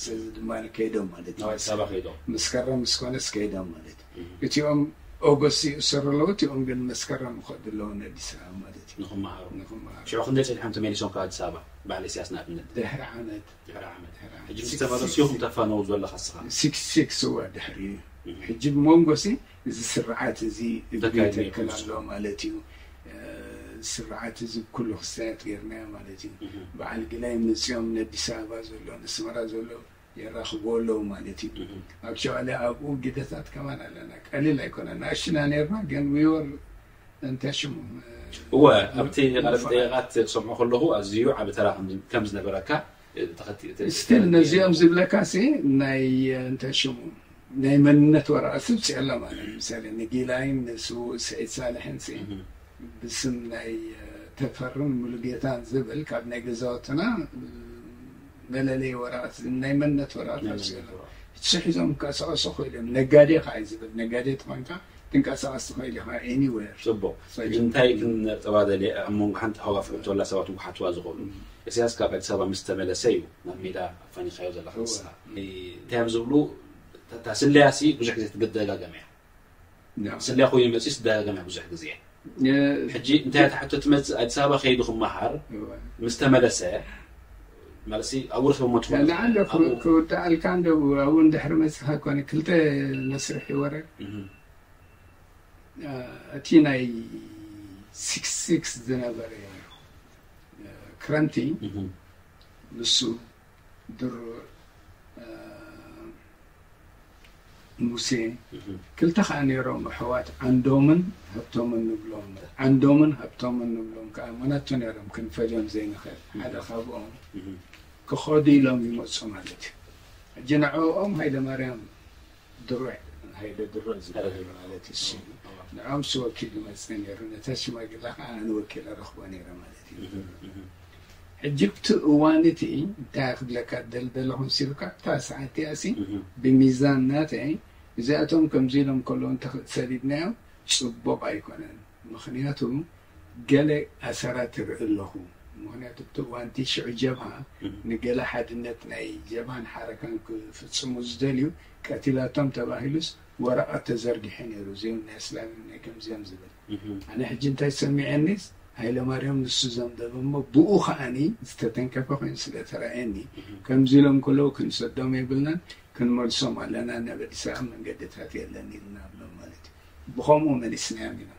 ስለዚ ድማ ከይዶም ማለት እዩ ናብ ኣዲስ ኣበባ ከይዶም መስከረም ምስ ኮነስ ከይዶም ማለት እዩ እቲኦም ኦገስት ይእሰሩ ኣለዉ እቲኦም ግን መስከረም ይኸዱ ኣለዉ ንኣዲስ ኣበባ ማለት እዩ ንክመሃሩ ንክመሃሩ ሽዑ ክንደይ ፀኒሖም ተመሊሶም ካብ ኣዲስ ኣበባ በዓል እስያስ ንኣብነት ድሕሪ ዓመት ድሕሪ ዓመት ድሕሪ ዓመት ሕጂ ምስ ተመለሱ ኢኹም ተፋነው ዘለካ ስኻ sixty six እዋ ድሕሪ እዩ ሕጂ ብመንጎ ሲ እዚ ስርዓት እዚ እግሪ ተካይዱ ይተክል ይኹን ኣሎ ማለት እዩ እ፣ ስርዓት እዚ ኩሉ ክስተያት ገይርናዮ ማለት እዩ በዓል ግላይ መፅኦም ንኣዲስ ኣበባ ዘሎ ንስመራ ዘሎ የራኽብዎ ኣለዉ ማለት እዩ ኣክቸዋሊ ኣብኡ ግደታት ከማን ኣለና ቀሊል ኣይኮነ ናእሽና ነርና ግን ዊወር እንታይ ሽሙ እወ ኣብቲ ቃለ መጠየቃት ሰምዖ ከለኹ ኣዝዩ ዓብ ተራ ከም- ከም ዝነበረካ እ፣ ተኸቲ- እቲ- ስቲል ነዚኦም ዝብለካ ሲ ናይ እንታይ ሽሙ ናይ መንነት ወረቐት ስብፂ ኣሎ ማለት ምሳሌ ንጊላይን ንስውእ ስዒድ ሳልሕን ሲ ብስም ናይ ተፈርን ሙሉጌታን ዝብል ካብ ናይ ገዛውትና መለለይ ወረቐት ናይ መንነት ወረቐት ናይ ኣውፅኡ መንነት ኣሎ ወረቐት። እሱ ሒዞም ከንቀሳቐሱ ክእሉ እዮም ነጋዴ ከዓ እዩ ዝብል ነጋዴ ተኾንካ ትንቀሳቐስ ትኽእል ኢኻ ኤኒዌር ፅቡቅ ሕጂ እንታይ ክንጠባደል እየ ኣብ መንጎ ሓንቲ ሃዋፍ ሕቶ ኣላ ሰባት ክሓትዋ ዝኽእሉ እስያስ ካብ ኣዲስ ኣበባ ምስ ተመለሰ እዩ ናብ ሜዳ ኣፋኒኻዮ ዘለካ ንስኻ እንታይ እዮም ዝብሉ እታ ስለያ ሲ ብዙሕ ግዜ ትደጋገም እያ ስለያ ኮይኑ መፅኡ ትደጋገም እያ ብዙሕ ግዜ ሕጂ እንታይ እያ ትሓቶ ትመፅእ ኣዲስ ኣበባ ከይዱ ክመሃር ምስ ተመለሰ ማለት ኣብኡ ርክብ ሞ ትኾኑ ንዓለ ክውድኣልካ እንደ ኣብኡ እንድሕሪ መፅኻ ኮነ ክልተ መስርሕ ይወረድ እቲ ናይ sixty six ዝነበረ ክረምቲ ንሱ ድሩዕ፣ እ፣ ሙሴ፣ ክልተ ኸዓ ነይሮም ኣሕዋት፣ ዓንዶምን ሃብቶምን ንብሎም። ዓንዶምን ሃብቶምን ንብሎም ከዓ መናቱ ነይሮም፣ ክንፈልዮም ዘይንኽእል። ሓደ ካብኦም ክኸዱ ኢሎም ይመፁ ማለት እዩ። ሕጂ ንዕኦም ሃይለ ማርያም ድሩዕ፣ ሃይለ ድሩዕ ዝበሃል ማለት እዩ። እሱ ንዕኦም እሱ ወኪሉ መፅእ ነይሩ። ነታ ሽማግላ ከዓ ኣነ ወኪለ ረኽቦ ነይረ ማለት እዩ። ሕጂ ኣብቲ እዋን እቲ እንታይ ክብለካ ደልደለኹ ሲልካ ኣብታ ሰዓት እቲኣሲ ብሚዛን ናተይ እዚኣቶም ከምዚ ኢሎም ከለዉ እንተሰዲድናዮም ፅቡቕ ኣይኮነን። ምኽንያቱ ገለ ኣሰራት ይርኢ ኣለኹ። ምኽንያቱ ኣብቲ እዋን እቲ ሽዑ ጀብሃ ንገለ ሓድነት ናይ ጀብሃን ሓረካን ክፍፅሙ ዝደልዩ ቀቲላቶም ተባሂሉስ ወረቐት ተዘርጊሑ ነይሩ፣ እዚኦም ናይ እስላም ናይ ከምዚኦም ዝብል። ኣነ ሕጂ እንታይ ሰሚዐኒስ ሃይለማርያም ንሱ ዘንበበ እሞ ብኡ ከዓኒ ዝተተንከፈ ኮይኑ ስለ ተረኣየኒ ከምዚ ኢሎም ከለዉ ክንሰዶም የብልናን፣ ክንመልሶም ኣለና፣ ናብ ኣዲስ ኣበባ መንገድታት የለን ኢልና ብሎም ማለት እዩ። ብኸምኡ መሊስናዮም ኢና።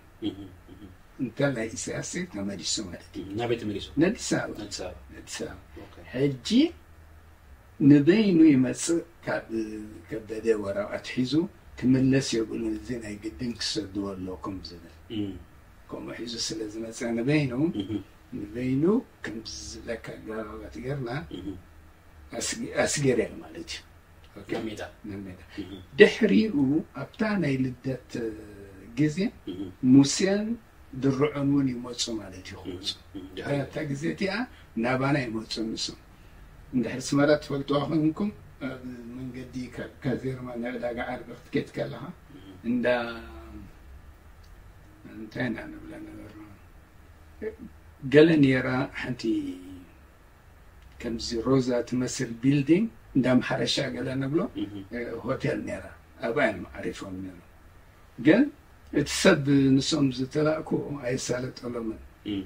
እንተ ናይ ኢሳያስ ተመሊሱ ማለት እዩ። ናበይ ተመሊሱ? ነዲስ ኣበባ ኣዲስ ኣበባ ነዲስ ኣበባ ኦኬ። ሕጂ ንበይኑ ይመፅእ። ካብ ከበደ ወረቐት ሒዙ ክምለስ የብሉን፣ እዚ ናይ ግድን ክሰድዎ ኣለኩም ዝብል እም፣ ከምኡ ሒዙ ስለ ዝመፀ ንበይኑ እም፣ ንበይኑ ከምዚ ዝብለካ ኣገባባት ጌርና እም። ኣስጊ- ኣስጊርያ ማለት እዩ። ኦኬ። ናብ ሜዳ ናብ ሜዳ እም፣ ድሕሪኡ ኣብታ ናይ ልደት ግዜ እም፣ ሙሴን ድርዖን እውን ይመፁ ማለት እዩ። ክመፁ እም። ድሕሪ ኣብታ ግዜ እቲኣ ናባና ይመፁ። ንሶም እንድሕር ስመራ ትፈልጥዋ ኮይንኩም ኣብ መንገዲ ካብ ካዜርማ ንዕዳጋ ዓርቢ ክትከድ ከለኻ እንዳ እንታይ ኢና ንብላ ነበርና፣ ገለ ነይራ ሓንቲ ከምዚ ሮዛ ትመስል ቢልዲንግ እንዳ ማሕረሻ ገለ ንብሎ እም፣ እ፣ ሆቴል ነይራ። ኣብኣ እዮም ዓሪፎም ነይሩ። ግን እቲ ሰብ ንሶም ዝተላእኩ ኣይሳለጠሎምን። እም፣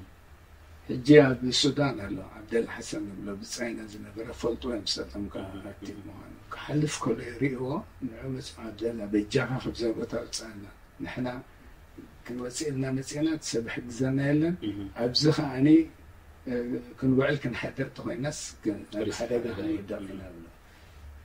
ሕጂ ኣብ ሱዳን ኣሎ ዓብደል ሓሰን ንብሎ ብጻይና ዝነበረ ፈልጡ እዮም። ሰቶም ከዓ ኣክቲቭ ምዃኑ ክሓልፍ ከሎ ይርእዎ። ንዑ መጽ ዓብደላ በጃኻ ካብዛ ቦታ ውፅኣና፣ ንሕና ክንወፅእ ኢልና መፅና፣ እቲ ሰብ ሕግዘና የለን። እም። ኣብዚ ከዓኒ እ፣ ክንውዕል ክንሓድር ተኾይናስ ክ- ናብ ሓደጋ ክንወድቕ ኢና ብሎ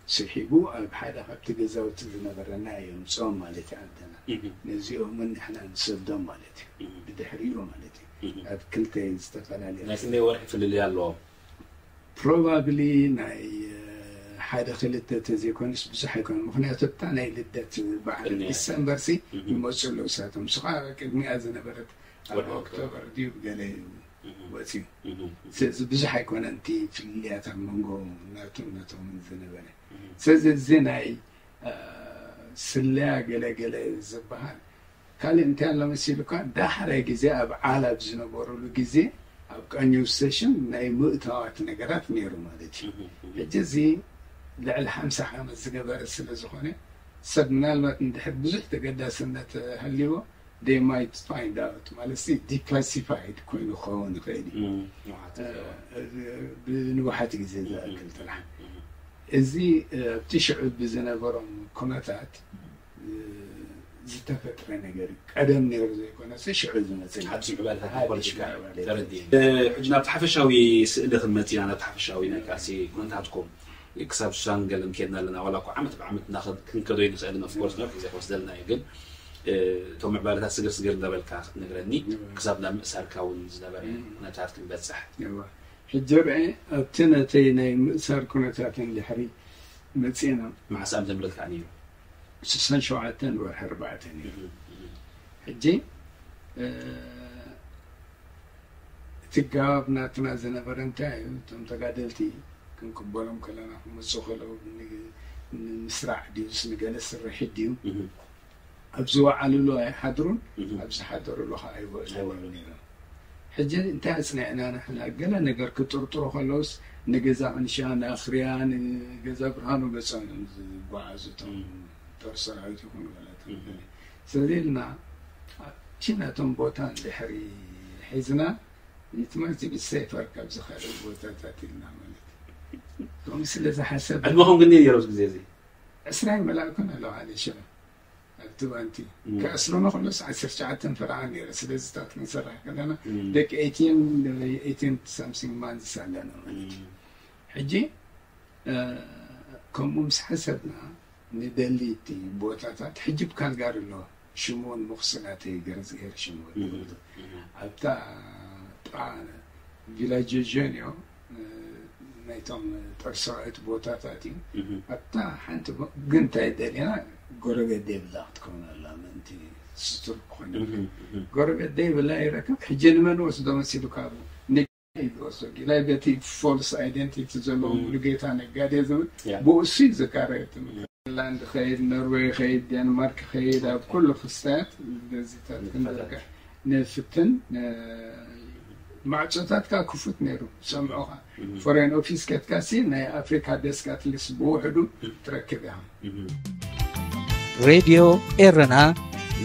ስሒቡ ኣብ ሓደ ካብቲ ገዛውቲ ዝነበረና እዮም ጾም ማለት እዩ። ዓድና እም፣ ነዚኦም እውን ንሕና ንሰዶም ማለት እዩ። እም፣ ብድሕሪኡ ማለት እዩ። እም። ኣብ ክልተ ዝተፈላለዩ ናይ ክንደይ ወርሒ ፍልልይ ኣለዎም? ፕሮባብሊ ናይ እ፣ ሓደ ክልተ ተዘይኮነስ ብዙሕ ኣይኮነ። ምክንያቱ እታ ናይ ልደት በዓል ቅድሚያ። ዲሰምበር ሲ እም። ይመፁ ኣለዉ። እሳቶም ንሱ ከዓ ቅድሚኣ ዝነበረት ኣብ ወርሒ ኦክቶበር ድዩ ገለ እዩ እም፣ ወፂኡ። እም፣ ስለዚ ብዙሕ ኣይኮነን እቲ ፍልልያት ኣብ መንጎ ናቱን ናቶምን ዝነበረ። እም፣ ስለዚ እዚ ናይ እ፣ ስለያ ገለ ገለ ዝበሃል ካልእ እንታይ ኣሎ መሲሉካ፣ ዳሕራይ ግዜ ኣብ ዓላ ኣብ ዝነበሩሉ ግዜ ኣብ ቀኘው ስቴሽን ናይ ምእታዋት ነገራት ነይሩ ማለት እዩ። እም፣ እም። ሕጂ እዚ ልዕሊ ሓምሳ ዓመት ዝገበረ ስለ ዝኾነ ሰብ ምናልባት እንድሕር ብዙሕ ተገዳስነት ሃልይዎ they might find out ማለት ሲ ዲክላሲፋይድ ኮይኑ ክኸውን ይኽእል እዩ። እም፣ ንውሓት እ፣ ብንውሓት ግዜ ዝኣክል ጥራሕ። እም። እዚ እ፣ ኣብቲ ሽዑ ብዝነበሮም ኩነታት እ፣ ዝተፈጥረ ነገር እዩ። ቀደም ነይሩ ዘይኮነስ ሽዑ ዝመፅእ ሓድሽ ምዕባለታት ሓድሽ ፖለቲካ እዩ። ምዕባለታት። ተረዲእ። እ፣ ሕጂ ናብቲ ሓፈሻዊ ስእሊ ክንመፅእ ኢና፣ ናብቲ ሓፈሻዊ ናይ ቃልሲ ኩነታትኩም ክሳብ ሱሳን ገለን ከድና ኣለና። ዋላ እኮ ዓመት ብዓመት እናኸድ ክንከዶ ይንኽእል ኢና። ኦፍኮርስ ነዊሕ ግዜ ክወስደልና እዩ፣ ግን እ፣ እቶም ምዕባለታት ስግር ስግር እንዳበልካ ክትነግረኒ እም። ክሳብ ናብ ምእሳርካ እውን ዝነበረ እም። ኩነታት ክንበፅሕ። እዋ። ሕጂ ርአ ኣብቲ ነተይ ናይ ምእሳር ኩነታት እንድሕሪ መፂና መዓስ ዓመተ ምህረት ከዓ ነይሩ? ስሳን ሸውዓተን ወርሒ ኣርባዕተ ነይሩ። ሕጂ እ፣ እቲ ጋባብ ናትና ዝነበረ እንታይ እዩ? እቶም ተጋደልቲ ክንቅበሎም ከለና ክመፁ ከለዉ ን- ንምስራዕ ድዩስ ንገለ ስርሒት ድዩ? እህ። ኣብ ዝወዓልሉ ኣይሓድሩን፣ እህ። ኣብ ዝሓደሩሉ ከዓ ኣይውዕሉን ኣይውዕሉን። ነይሮም። ሕጂ እንታይ ኣፅኒዕና ንሕና? ገለ ነገር ክጥርጥሩ ከለውስ ንገዛ ቅንሻ፣ ንኣኽርያ፣ ንገዛ ብርሃኑ ገፆም እዮም ዝጓዓዙ እቶም እህ። ጦር ሰራዊት ይኹኑ ገለ እቶም እህ። ገለ። ስለዚ ኢልና ኣብቲ ናቶም ቦታ እንድሕሪ ሒዝና ንትምህርቲ ብሰይፈር ካብ ዝኸደ ቦታታት ኢልና ማለት እዩ። ከምኡ ስለ ዝሓሰብ ዕድመኹም ግን ነይሩ ኣብዚ ግዜ እዚ? ዕስራ ይመላእኩን ኣለዋ ሓደ ሽዑ ኣብቲ እዋንቲ እም። ከእስሩና ከሎስ ዓሰርተ ትሽዓተ ፈረቓ ነይረ። ስለዚ ታት ክንሰርሕ ከለና እም። ደቂ ኤይቲን ኤይቲን ሳምሲንግ ማንስ ኣለና ማለት እዩ። ሕጂ ከምኡ ምስ ሓሰብና ንደሊ እቲ ቦታታት ሕጂ ብካልጋሪ ኣለዋ ሽሙን ምኽስናተይ ገርዝሄር ሽሙን ኣብታ ጥቓ ቪላጅ ጀንዮ ናይቶም ጠርሰዋይት ቦታታት እዩ ኣብታ ሓንቲ ግን እንታይ ደሊና ጎረቤት ደይብላ ክትከውን ኣላ ምእንቲ ስቱር ክኾነ ጎረቤት ደይብላ ይረከብ ሕጂ ንመን ወስዶ መሲሉ ካብ ንወስዶ ጊላይ በቲ ፎልስ ኣይደንቲቲ ዘለዎ ሙሉ ጌታ ነጋዴ ዝብል ብኡሱ እዩ ዝካረየት ፊንላንድ ኸይድ ኖርዌይ ኸይድ ዴንማርክ ኸይድ ኣብ ኩሉ ክስታያት በዚታት ክንደርግሕ ንፍትን ማዕጾታት ካ ክፉት ነይሩ ሰምዑኻ ፎሬን ኦፊስ ከትካሲ ናይ ኣፍሪካ ደስክ ኣትሊስ ብውሕዱ ትረክብ ኢኻ ሬድዮ ኤረና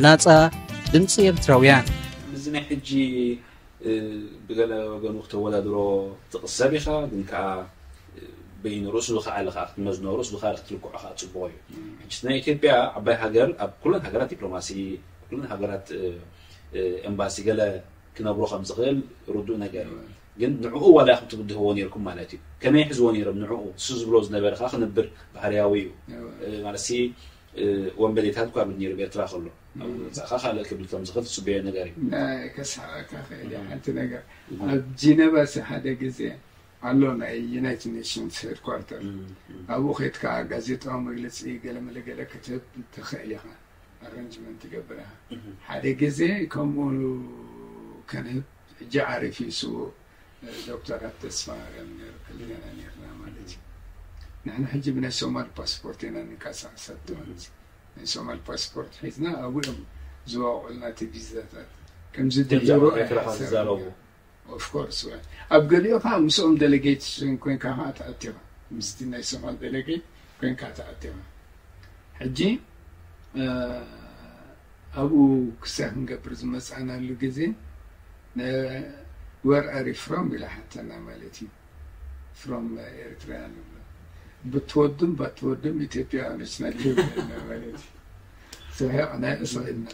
ናጻ ድምፂ ኤርትራውያን እዚ ናይ ሕጂ ብገለ ወገኑ ክተወዳድሮ ትቕሰብ ኢኻ ግን ከዓ በይኑ ርእሱ ዝኸኣለ ከዓ ክትመዝኖ ርእሱ ዝኸኣለ ክትልክዖ ከዓ ፅቡቕ እዩ ሕጂ ናይ ኢትዮጵያ ዓባይ ሃገር ኣብ ኩለን ሃገራት ዲፕሎማሲ ኩለን ሃገራት ኤምባሲ ገለ ክነብሮ ከም ዝኽእል ርዱእ ነገር እዩ ግን ንዕኡ ዋላ ኢኹም ትብድህዎ ነርኩም ማለት እዩ ከመይ ሕዝዎ ነይሮም ንዕኡ እሱ ዝብሎ ዝነበረ ከዓ ክነብር ባህርያዊ እዩ ማለት ወንበዴታት እኳ ብል ነይሩ ኤርትራ ከሎ መጻእካ ካልእ ክብል ከም ዝኽእል ትጽበዮ ነገር እዩ ከስሓቀካ ክእል ሓንቲ ነገር ኣብ ጂነቫ ሲ ሓደ ግዜ ኣሎ ናይ ዩናይትድ ኔሽንስ ሄድኳርተር ኣብኡ ከይድካ ጋዜጣዊ መግለፂ ገለመለገለ ክትህብ ትኽእል ኢኻ ኣረንጅመንት ትገብር ኢኻ ሓደ ግዜ ከምኡ ከንህብ ሕጂ ዓሪፍ እዩ ስዉእ ዶክተር ኣብ ተስፋ ማርያም ነይሩ ክልተና ነርና ማለት እዩ ንሕና ሕጂ ብናይ ሶማል ፓስፖርት ኢና ንንቀሳቀስ ኣብቲ ማለት ናይ ሶማል ፓስፖርት ሒዝና ኣብኡ እዮም ዝዋውዕልና እቲ ቪዛታት ከምዚ ድሮ ዝዛረቡ ኦፍኮርስ ኣብ ገሊኡ ከዓ ምስኦም ደለጌት ኮይንካ ከዓ ተኣቲኻ ምስቲ ናይ ሶማል ደለጌት ኮይንካ ተኣቲኻ ሕጂ ኣብኡ ክሳይ ክንገብር ዝመፃእናሉ ግዜ where are you from ኢላ ሓተና ማለት እዩ from ኤርትራ ንብሎ ብትወዱም ባትወዱም ኢትዮጵያውያኖች ናቸው ማለት እዩ ስሒቕና ስሒልና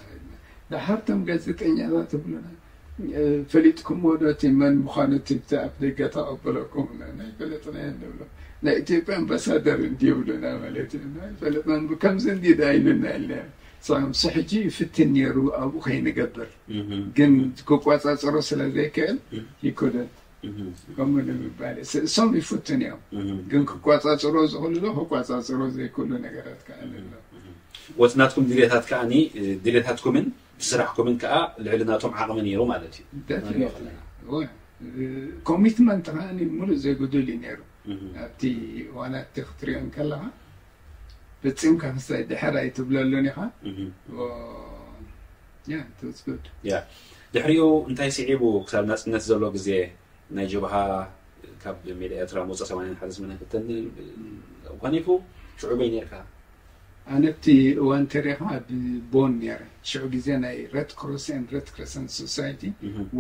ድሓርቶም ጋዜጠኛታት ትብሉና ፈሊጥኩምዎ ዶ እቲ መን ምዃኑ እቲ ብቲ ኣፍ ደገ ተቐበለኩም ናይ ፈለጥናዮ ንብሎ ናይ ኢትዮጵያ ኣምባሳደር እንዲ ይብሉና ማለት እዩ ናይ ፈለጥና ከምዚ እንዲ ዳይንና ኢልና ንሱ ሕጂ ይፍትን ነይሩ ኣብኡ ከይንገብር ግን ክቆፃፀሮ ስለ ዘይክእል ይኩደን ከምኡ ንምባል እሶም ይፍትን እዮም ግን ክቆፃፀሮ ዝኽእሉ ዶ ክቆፃፀሮ ዘይክእሉ ነገራት ከዓ ኣሎ ወቲ ናትኩም ድሌታት ከዓ ድሌታትኩምን ስራሕኩምን ከዓ ልዕሊ ናቶም ዓቕሚ ነይሩ ማለት እዩ ኮሚትመንት ከዓ ሙሉእ ዘይጉዱል እዩ ነይሩ ኣብቲ ዋናት ክትሪኦ ከለካ ፈፂምካ ክሳይ ድሕር ኣይትብለሉን ኢኻ ድሕሪኡ እንታይ ስዒቡ ክሳብ ናፅነት ዘሎ ግዜ ናይ ጀብሃ ካብ ሜዳ ኤርትራ መውፅእ ሰማንያን ሓደ ሰማንያን ክልተን ጓኒፉ ሽዑ በይ ነርካ ኣነ እቲ እዋን ተሪኻ ኣብ ቦን ነረ ሽዑ ግዜ ናይ red cross and red crescent society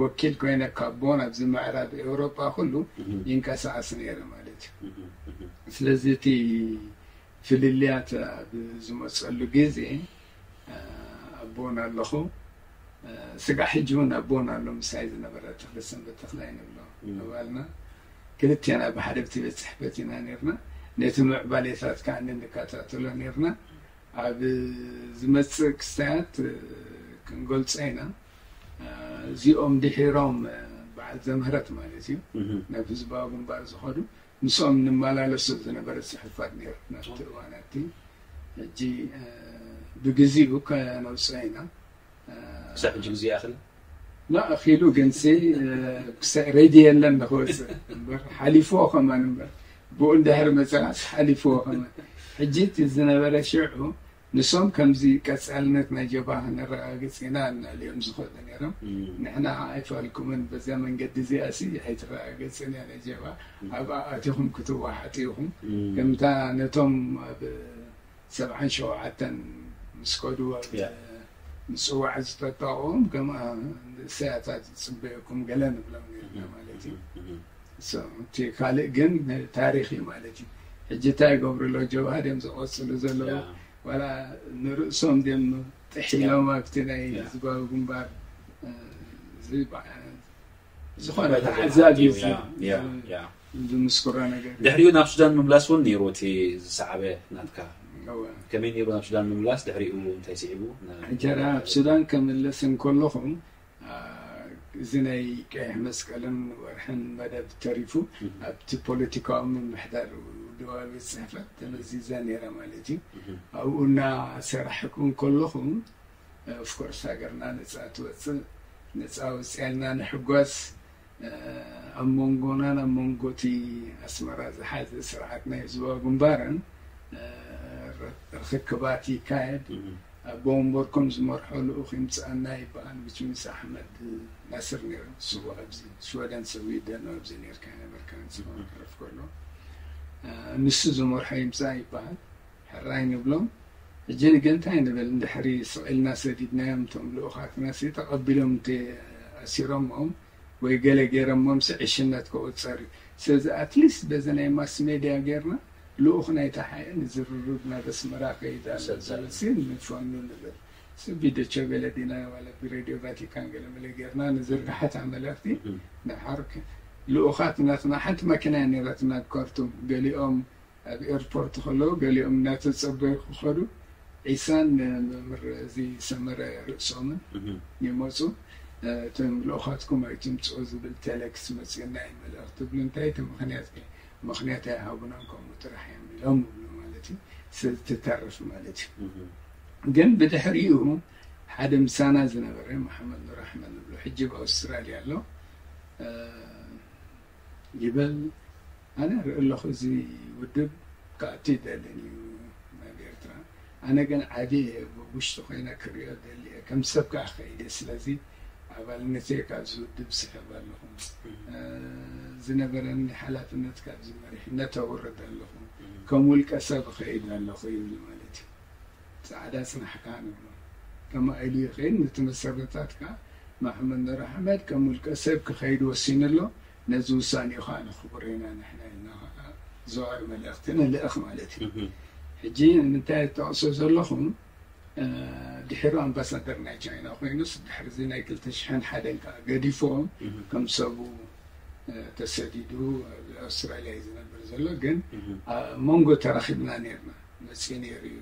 ወኪል ኮይነ ካብ ቦን ኣብዚ ምዕራብ ኤውሮጳ ኩሉ ይንቀሳቀስ ነረ ማለት እዩ ስለዚ እቲ ፍልልያት ኣብ ዝመፀሉ ግዜ ኣቦን ኣለኹ ስጋዕ ሕጂ እውን ኣቦን ኣሎ ምሳይ ዝነበረ ተክለ ሰንበት ተክላይ ንብሎ ኣባልና ክልቴና ብሓደ ብቲ ቤት ፅሕፈት ኢና ነርና ነቲ ምዕባሌታት ከዓ እንከታተሎ ነርና ኣብ ዝመፅእ ክስታያት ክንገልፆ ኢና እዚኦም ድሒሮም በዓል ዘምህረት ማለት እዩ ናብ ህዝባዊ ግንባር ዝኸዱ ምስኦም ንመላለሱ ዝነበረ ፅሑፋት ነይሩ ናብቲ እዋናት ሕጂ ብግዚኡ ከነውፅኦ ኢና ክሳብ ሕጂ ግዜ ይኣኽል ላ ኣኺሉ ግንሲ ሬዲ የለን ንክወፅእ እምበር ሓሊፍዎ ከማን እምበር ብኡ እንድሕር መፅናስ ሓሊፍዎ ከማን ሕጂ እቲ ዝነበረ ሽዑ ንሶም ከምዚ ቀፃልነት ናይ ጀብሃ ነረጋግፅ ኢና እናልዮም ዝኽእሉ ነይሮም ንሕና ከዓ ኣይፋልኩምን በዛ መንገዲ እዚኣ ሲ ኣይትረጋገፅን እያ ናይ ጀብሃ ኣብኣ ኣቲኹም ክትወሓጡ ኢኹም ከምታ ነቶም ኣብ ሰብዓን ሸውዓተን ምስ ከዱ ኣብ ምፅዋዕ ዝተጠቕኦም ከም ንእሰያታት ዝፅበየኩም ገለ ንብሎም ነርና ማለት እዩ እቲ ካልእ ግን ታሪክ እዩ ማለት እዩ ሕጂ እንታይ ይገብሩ ኣለዉ ጀብሃ ድም ዝቆፅሉ ዘለዉ ዋላ ንርእሶም ድም ጥሒሎም ኣብቲ ናይ ህዝባዊ ግንባር ዝኾነ ተዓዛቢ እዚ ምስኩራ ነገር እዩ። ድሕሪኡ ናብ ሱዳን ምምላስ እውን ነይሩ። እቲ ዝሰዓበ ናትካ እወ። ከመይ ነይሩ? ናብ ሱዳን ምምላስ ድሕሪኡ እንታይ ስዒቡ? ና- ሕጀራ ኣብ ሱዳን ከምለስ እንከለኹ፣ አ፣ እዚ ናይ ቀይሕ መስቀልን ወርሕን መደብ ተሪፉ ኣብቲ ፖለቲካዊ ምምሕዳር ውድባዊ ቤት ጽሕፈት ተመዚዘ ነይረ ማለት እዩ። ኣብኡ እናሰራሕኩ እንከለኹ፣ ኦፍኮርስ፣ ሃገርና ነፃ ትወፅእ፣ ነፃ ወፅያልና ንሕጓስ። ኣብ መንጎናን ኣብ መንጎ እቲ ኣስመራ ዝሓዘ ስርዓት ናይ ህዝባዊ ግንባርን ርክክባት ይካየድ። ኣቦ ወንበርኩም ዝመርሖ ልኡኽ ይምፅኣና ይበሃል። ብችምስ ኣሕመድ ናስር ነይሩ፣ ስዋ ኣብዚ ሽወደን ሰብ ይደኖ ኣብዚ ነርካ ነበርካ ንስኻ ክረፍ ከሎ ንሱ ዝመርሖ ይምፃእ ይበሃል። ሕራይ ንብሎም። ሕጂ ንገ እንታይ ንብል? እንድሕሪ ስቕ ኢልና ሰዲድናዮም እቶም ልኡኻትና ሲ ተቐቢሎም እንተ ኣሲሮምኦም ወይ ገለ ገይሮሞም ሲ ዕሽነት ክቑፀር እዩ። ስለዚ ኣትሊስት በዚ ናይ ማስ ሜድያ ገይርና ልኡኽ ናይ ተሓኤ ንዝርርብ ናብ ኣስመራ ከይድ ኣሎ ዝብል ሲ ንፈኑ ንብል። ሲ ብዶቸ ቬለ ዲና ዋላ ብሬድዮ ቫቲካን ገለ መለ ገይርና ንዝርግሓታ መልእኽቲ ንሓርክ ልኡኻት ናትና ሓንቲ መኪና እያ ነይራትና ኣብ ካርቱም ገሊኦም ኣብ ኤርፖርት ከለዉ ገሊኦም እናተፀበዩ ክኸዱ ዒሳን መምህር እዚ ሰመረ ርእሶምን ይመፁ። እቶም ልኡኻትኩም ኣይትምፅኡ ዝብል ቴሌክስ መፅኡና እዩ መልእኽቲ ትብሉ እንታይ እቲ ምክንያት ከ ምክንያት ኣይሃቡናን ከምኡ ጥራሕ እዮም ኢሎም ይብሉ ማለት እዩ። ትተርፍ ማለት እዩ። ግን ብድሕሪኡ ሓደ ምሳና ዝነበረ መሓመድ ኑር ኣሕመድ ንብሎ ሕጂ ኣብ ኣውስትራልያ ኣሎ ይበል ኣነ ርኢ ኣለኹ እዚ ውድብ ክኣቱ ይደልን እዩ ናብ ኤርትራ ኣነ ግን ዓዲ ውሽጢ ኮይነ ክሪኦ ደሊ ከም ሰብ ከዓ ከይደ ስለዚ ኣባልነተይ ካብዚ ውድብ ስሕብ ኣለኹ ዝነበረኒ ሓላፍነት ካብዚ መሪሕነት ኣውርድ ኣለኹ ከም ውልቀ ሰብ እኸይድ ኣለኹ ይብል ማለት እዩ ፃዕዳ ፅናሕካ ንብሎ ከማኡ ኢሉ ይኸይድ ነቲ መሰረታት ከዓ መሓመድ ኑር ኣሕመድ ከም ውልቀ ሰብ ክኸይድ ወሲኑ ኣሎ ነዚ ውሳኔኡ ከዓ ንኽቡር ኢና ንሕና ኢልና ከዓ ዘዋር መልእኽቲ ንልእኽ ማለት እዩ ሕጂ ንምንታይ ጠቕሶ ዘለኹ ድሕሪ ኣምባሳደር ናይ ቻይና ኮይኑስ ድሕሪ እዚ ናይ ክልተ ሽሕን ሓደን ከዓ ገዲፎም ከም ሰቡ ተሰዲዱ ኣብ ኣውስትራልያ እዩ ዝነብር ዘሎ ግን መንጎ ተራኺብና ነርና መፅኡ ነይሩ እዩ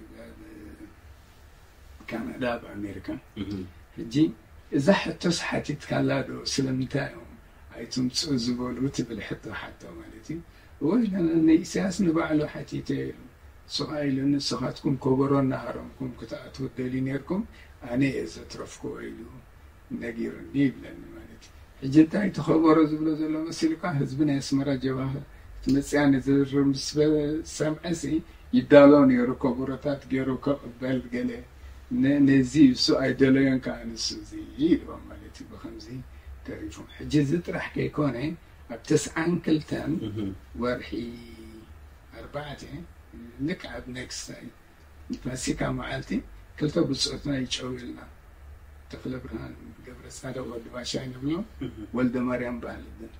ካናዳ ኣብ ኣሜሪካ ሕጂ እዛ ሕቶስ ሓቲትካላ ዶ ስለምንታይ እዮም ኣይትምፅኡ ዝበሉ ትብል ሕቶ ሓቶ ማለት እዩ ወይ ንኢሳያስ ንባዕሉ ሓቲተ ኢሉ ስኻ ኢሉ ንስኻትኩም ከበሮ እናሃረምኩም ክትኣትዉ ደልዩ ነርኩም ኣነ እየ ዘትረፍክዎ ኢሉ ነጊሩኒ ይብለኒ ማለት እዩ ሕጂ እንታይ እቲ ከበሮ ዝብሎ ዘሎ መሲልካ ህዝቢ ናይ ኣስመራ ጀብሃ ክትመፅያ ንዝርር ምስ ሰምዐ ሲ ይዳሎ ነይሩ ከበሮታት ገይሩ ከቕበል ገለ ነዚ እሱ ኣይደለዮን ከዓ ንሱ እዚ ይልዎም ማለት እዩ ብከምዚ ተሪፎም ሕጂ እዚ ጥራሕ ከይኮነ ኣብ ተስዓን ክልተን ወርሒ ኣርባዕተ ልክ ኣብ ኔክስት ፋሲካ መዓልቲ ክልተ ብፅኦትና ይጨውልና ተክለ ብርሃን ገብረ ፃድቅ ወዲ ባሻይ ንብሎ ወልደ ማርያም ባህልብን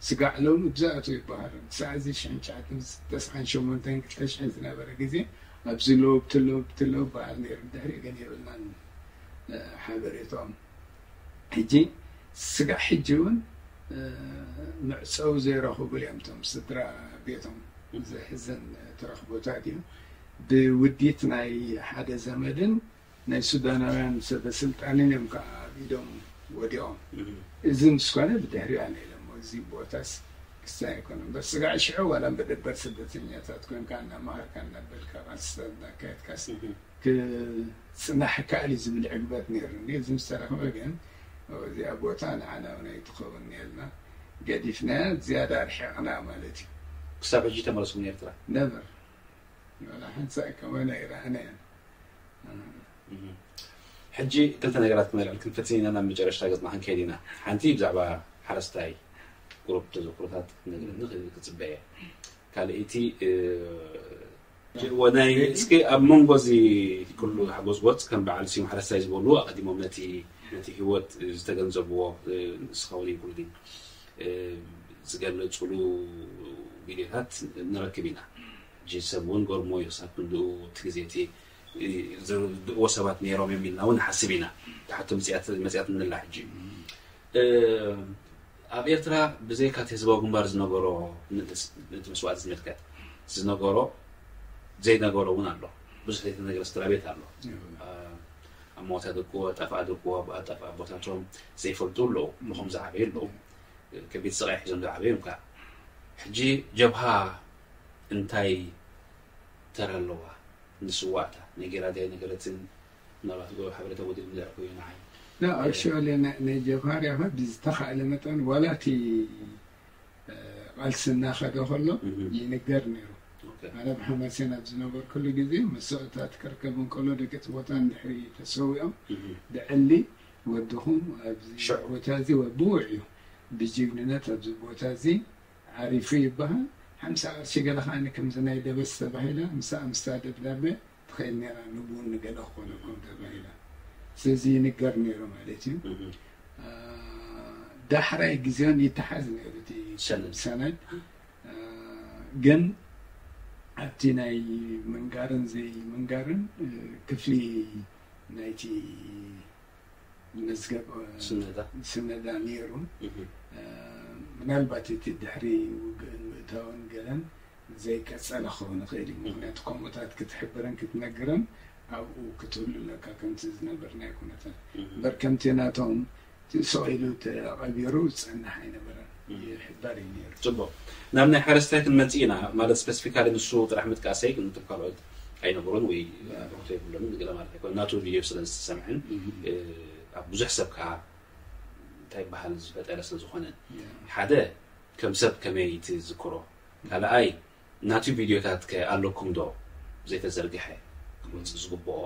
ስጋዕ ሎሚ ብዛእቱ ይበሃሉ ክሳዕ እዚ ሽሕን ትሽዓትን ተስዓን ሸሞንተን ክልተ ሽሕን ዝነበረ ግዜ ኣብዚ ሎብ ትሎብ ትሎብ በዓል ነይሩ ድሕሪ ግን የብልናን ሓበሬታኦም ሕጂ ስጋዕ ሕጂ እውን ምዕፀው ዘይረኽቡ እዮም እቶም ስድራ ቤቶም ዘሕዝን ተረኽቦታት እዩ ብውዲት ናይ ሓደ ዘመድን ናይ ሱዳናውያን ሰበ ስልጣንን እዮም ከዓ ኣብ ኢዶም ወዲቖም እዚ ምስ ኮነ ብድሕሪኡ ኣነ ኢለ እሞ እዚ ቦታስ ክሳይ ኣይኮነ እምበር ስጋዕ ሽዑ ዋላ መደበር ስደተኛታት ኮንካ እናመሃርካ እናበልካ ቃልስታት እናካየድካስ ክፅናሕ ይከኣል እዩ ዝብል ዕግበት ነይሩኒ እዚ ምስ ተረኽበ ግን እዚኣ ቦታ ንዓና እውን ኣይትኸውን እያልና ገዲፍናያ ዝያዳ ኣርሒቕና ማለት እዩ ክሳብ ሕጂ ተመለስኩም ኤርትራ ነበር ወላ ሓንሳእ ከማን ኣይረኣናያን ሕጂ ክልተ ነገራት ክነልዕል ክንፍትን ኢና ናብ መጨረሽታ ገፅና ክንከይድ ኢና ሓንቲ ብዛዕባ ሓረስታይ ቁሩብ ተዘክሮታት ክትነግረኒ ክፅበየ ካልኣይቲ ወናይ እስኪ ኣብ መንጎ እዚ ኩሉ ጎዝጎዝ ከም በዓል ስዩም ሓረስታይ ዝበሉ ኣቐዲሞም ነቲ ነቲ ህይወት ዝተገንዘብዎ ንስኻ እውን ይኩልኒ ዝገለፅሉ ቪድዮታት ንረክብ ኢና ሕጂ ሰብ እውን ገርሞ እዩ ክሳብ ክንድኡ እቲ ግዜ እቲ ዝርድእዎ ሰባት ነይሮም እዮም ኢልና እውን ንሓስብ ኢና ትሓቶ መፅያት ንላ ሕጂ ኣብ ኤርትራ ብዘይካ እቲ ህዝባዊ ግንባር ዝነገሮ፣ ነቲ መስዋእቲ ዝምልከት ዝነገሮ ዘይነገሮ እውን ኣሎ። ብዙሕ ዘይተነገረ ስድራ ቤት ኣሎ። ኣሞታት ደቁ ጠፍኣ፣ ደቁ ጠፍኣ፣ ኣቦታቶም ዘይፈልጡ ኣለዉ። ብኸም ዝዓበዩ ኣለዉ። ከቢድ ስቓይ ሒዞም ዝዓበዩ እዮም ከዓ። ሕጂ ጀብሃ እንታይ ተራ ኣለዋ? ንስዋእታ ናይ ጌራዳይ ነገረትን ምናልባት ጎ ሓበሬታ ወዲሉ ምድር ኮይኑ ንዓይ ና ኣክሽዋሊ ናይ ጀብሃ ሪኣኻ ብዝተኻእለ መጠን ዋላ እቲ ቃልሲ እናኸደ ከሎ ይንገር ነይሩ። ኣነ ብሓማሴን ኣብ ዝነበርኩሉ ግዜ መስዋእታት ክርከብ እንከሎ ደቂ እቲ ቦታ እንድሕሪ ተሰዊኦም ብዕሊ ወድኹም ኣብዚ ቦታ እዚ ብውዕ እዩ ብጅግንነት ኣብዚ ቦታ እዚ ዓሪፉ ይበሃል። ሓምሳ ቅርሺ ገለ ከዓኒ ከምዚ ናይ ደበስ ተባሂላ ምሳኣ ምስታ ደብዳበ ትኽእል ነይራ ንቡን ንገለ ክኾነኩም ተባሂላ። ስለዚ ይንገር ነይሩ ማለት እዩ። ዳሕራይ ግዜን ይተሓዝ ነይሩ እቲ ሰነድ። ግን ኣብቲ ናይ ምንጋርን ዘይምንጋርን ክፍሊ ናይቲ መዝገብ ስነዳ ነይሩ። ምናልባት እቲ ድሕሪ ውግእን ምእታውን ገለን ዘይቀጸለ ክኸውን ይኽእል እዩ። ምክንያቱ ከምኡታት ክትሕብርን ክትነግርን ኣብኡ ክትህሉ ኣለካ። ከምቲ ዝነበርናዮ ኩነታት እምበር ከምቲ ናቶም ስቕ ኢሉ ተቐቢሩ ዝጸንሕ ኣይነበረን። ይሕበር እዩ ነይሩ። ጽቡቕ። ናብ ናይ ሓረስታይ ክንመጽእ ኢና። ማለት ስፐሲፊካሊ ንሱ ጥራሕ ምጥቃሰይ ግን እቶም ካልኦት ኣይነበሩን ወይ ኣበርክቶ የብሎምን ገለ ማለት ኣይኮነን። ናቱ ቪድዮ ስለ ዝተሰምዐን ኣብ ብዙሕ ሰብ ከዓ እንታይ ይበሃል ዝፈጠረ ስለ ዝኾነ ሓደ ከም ሰብ ከመይ ትዝክሮ፣ ካልኣይ ናቱ ቪድዮታት ከ ኣለኩም ዶ ዘይተዘርግሐ ክወፅእ ዝግብኦ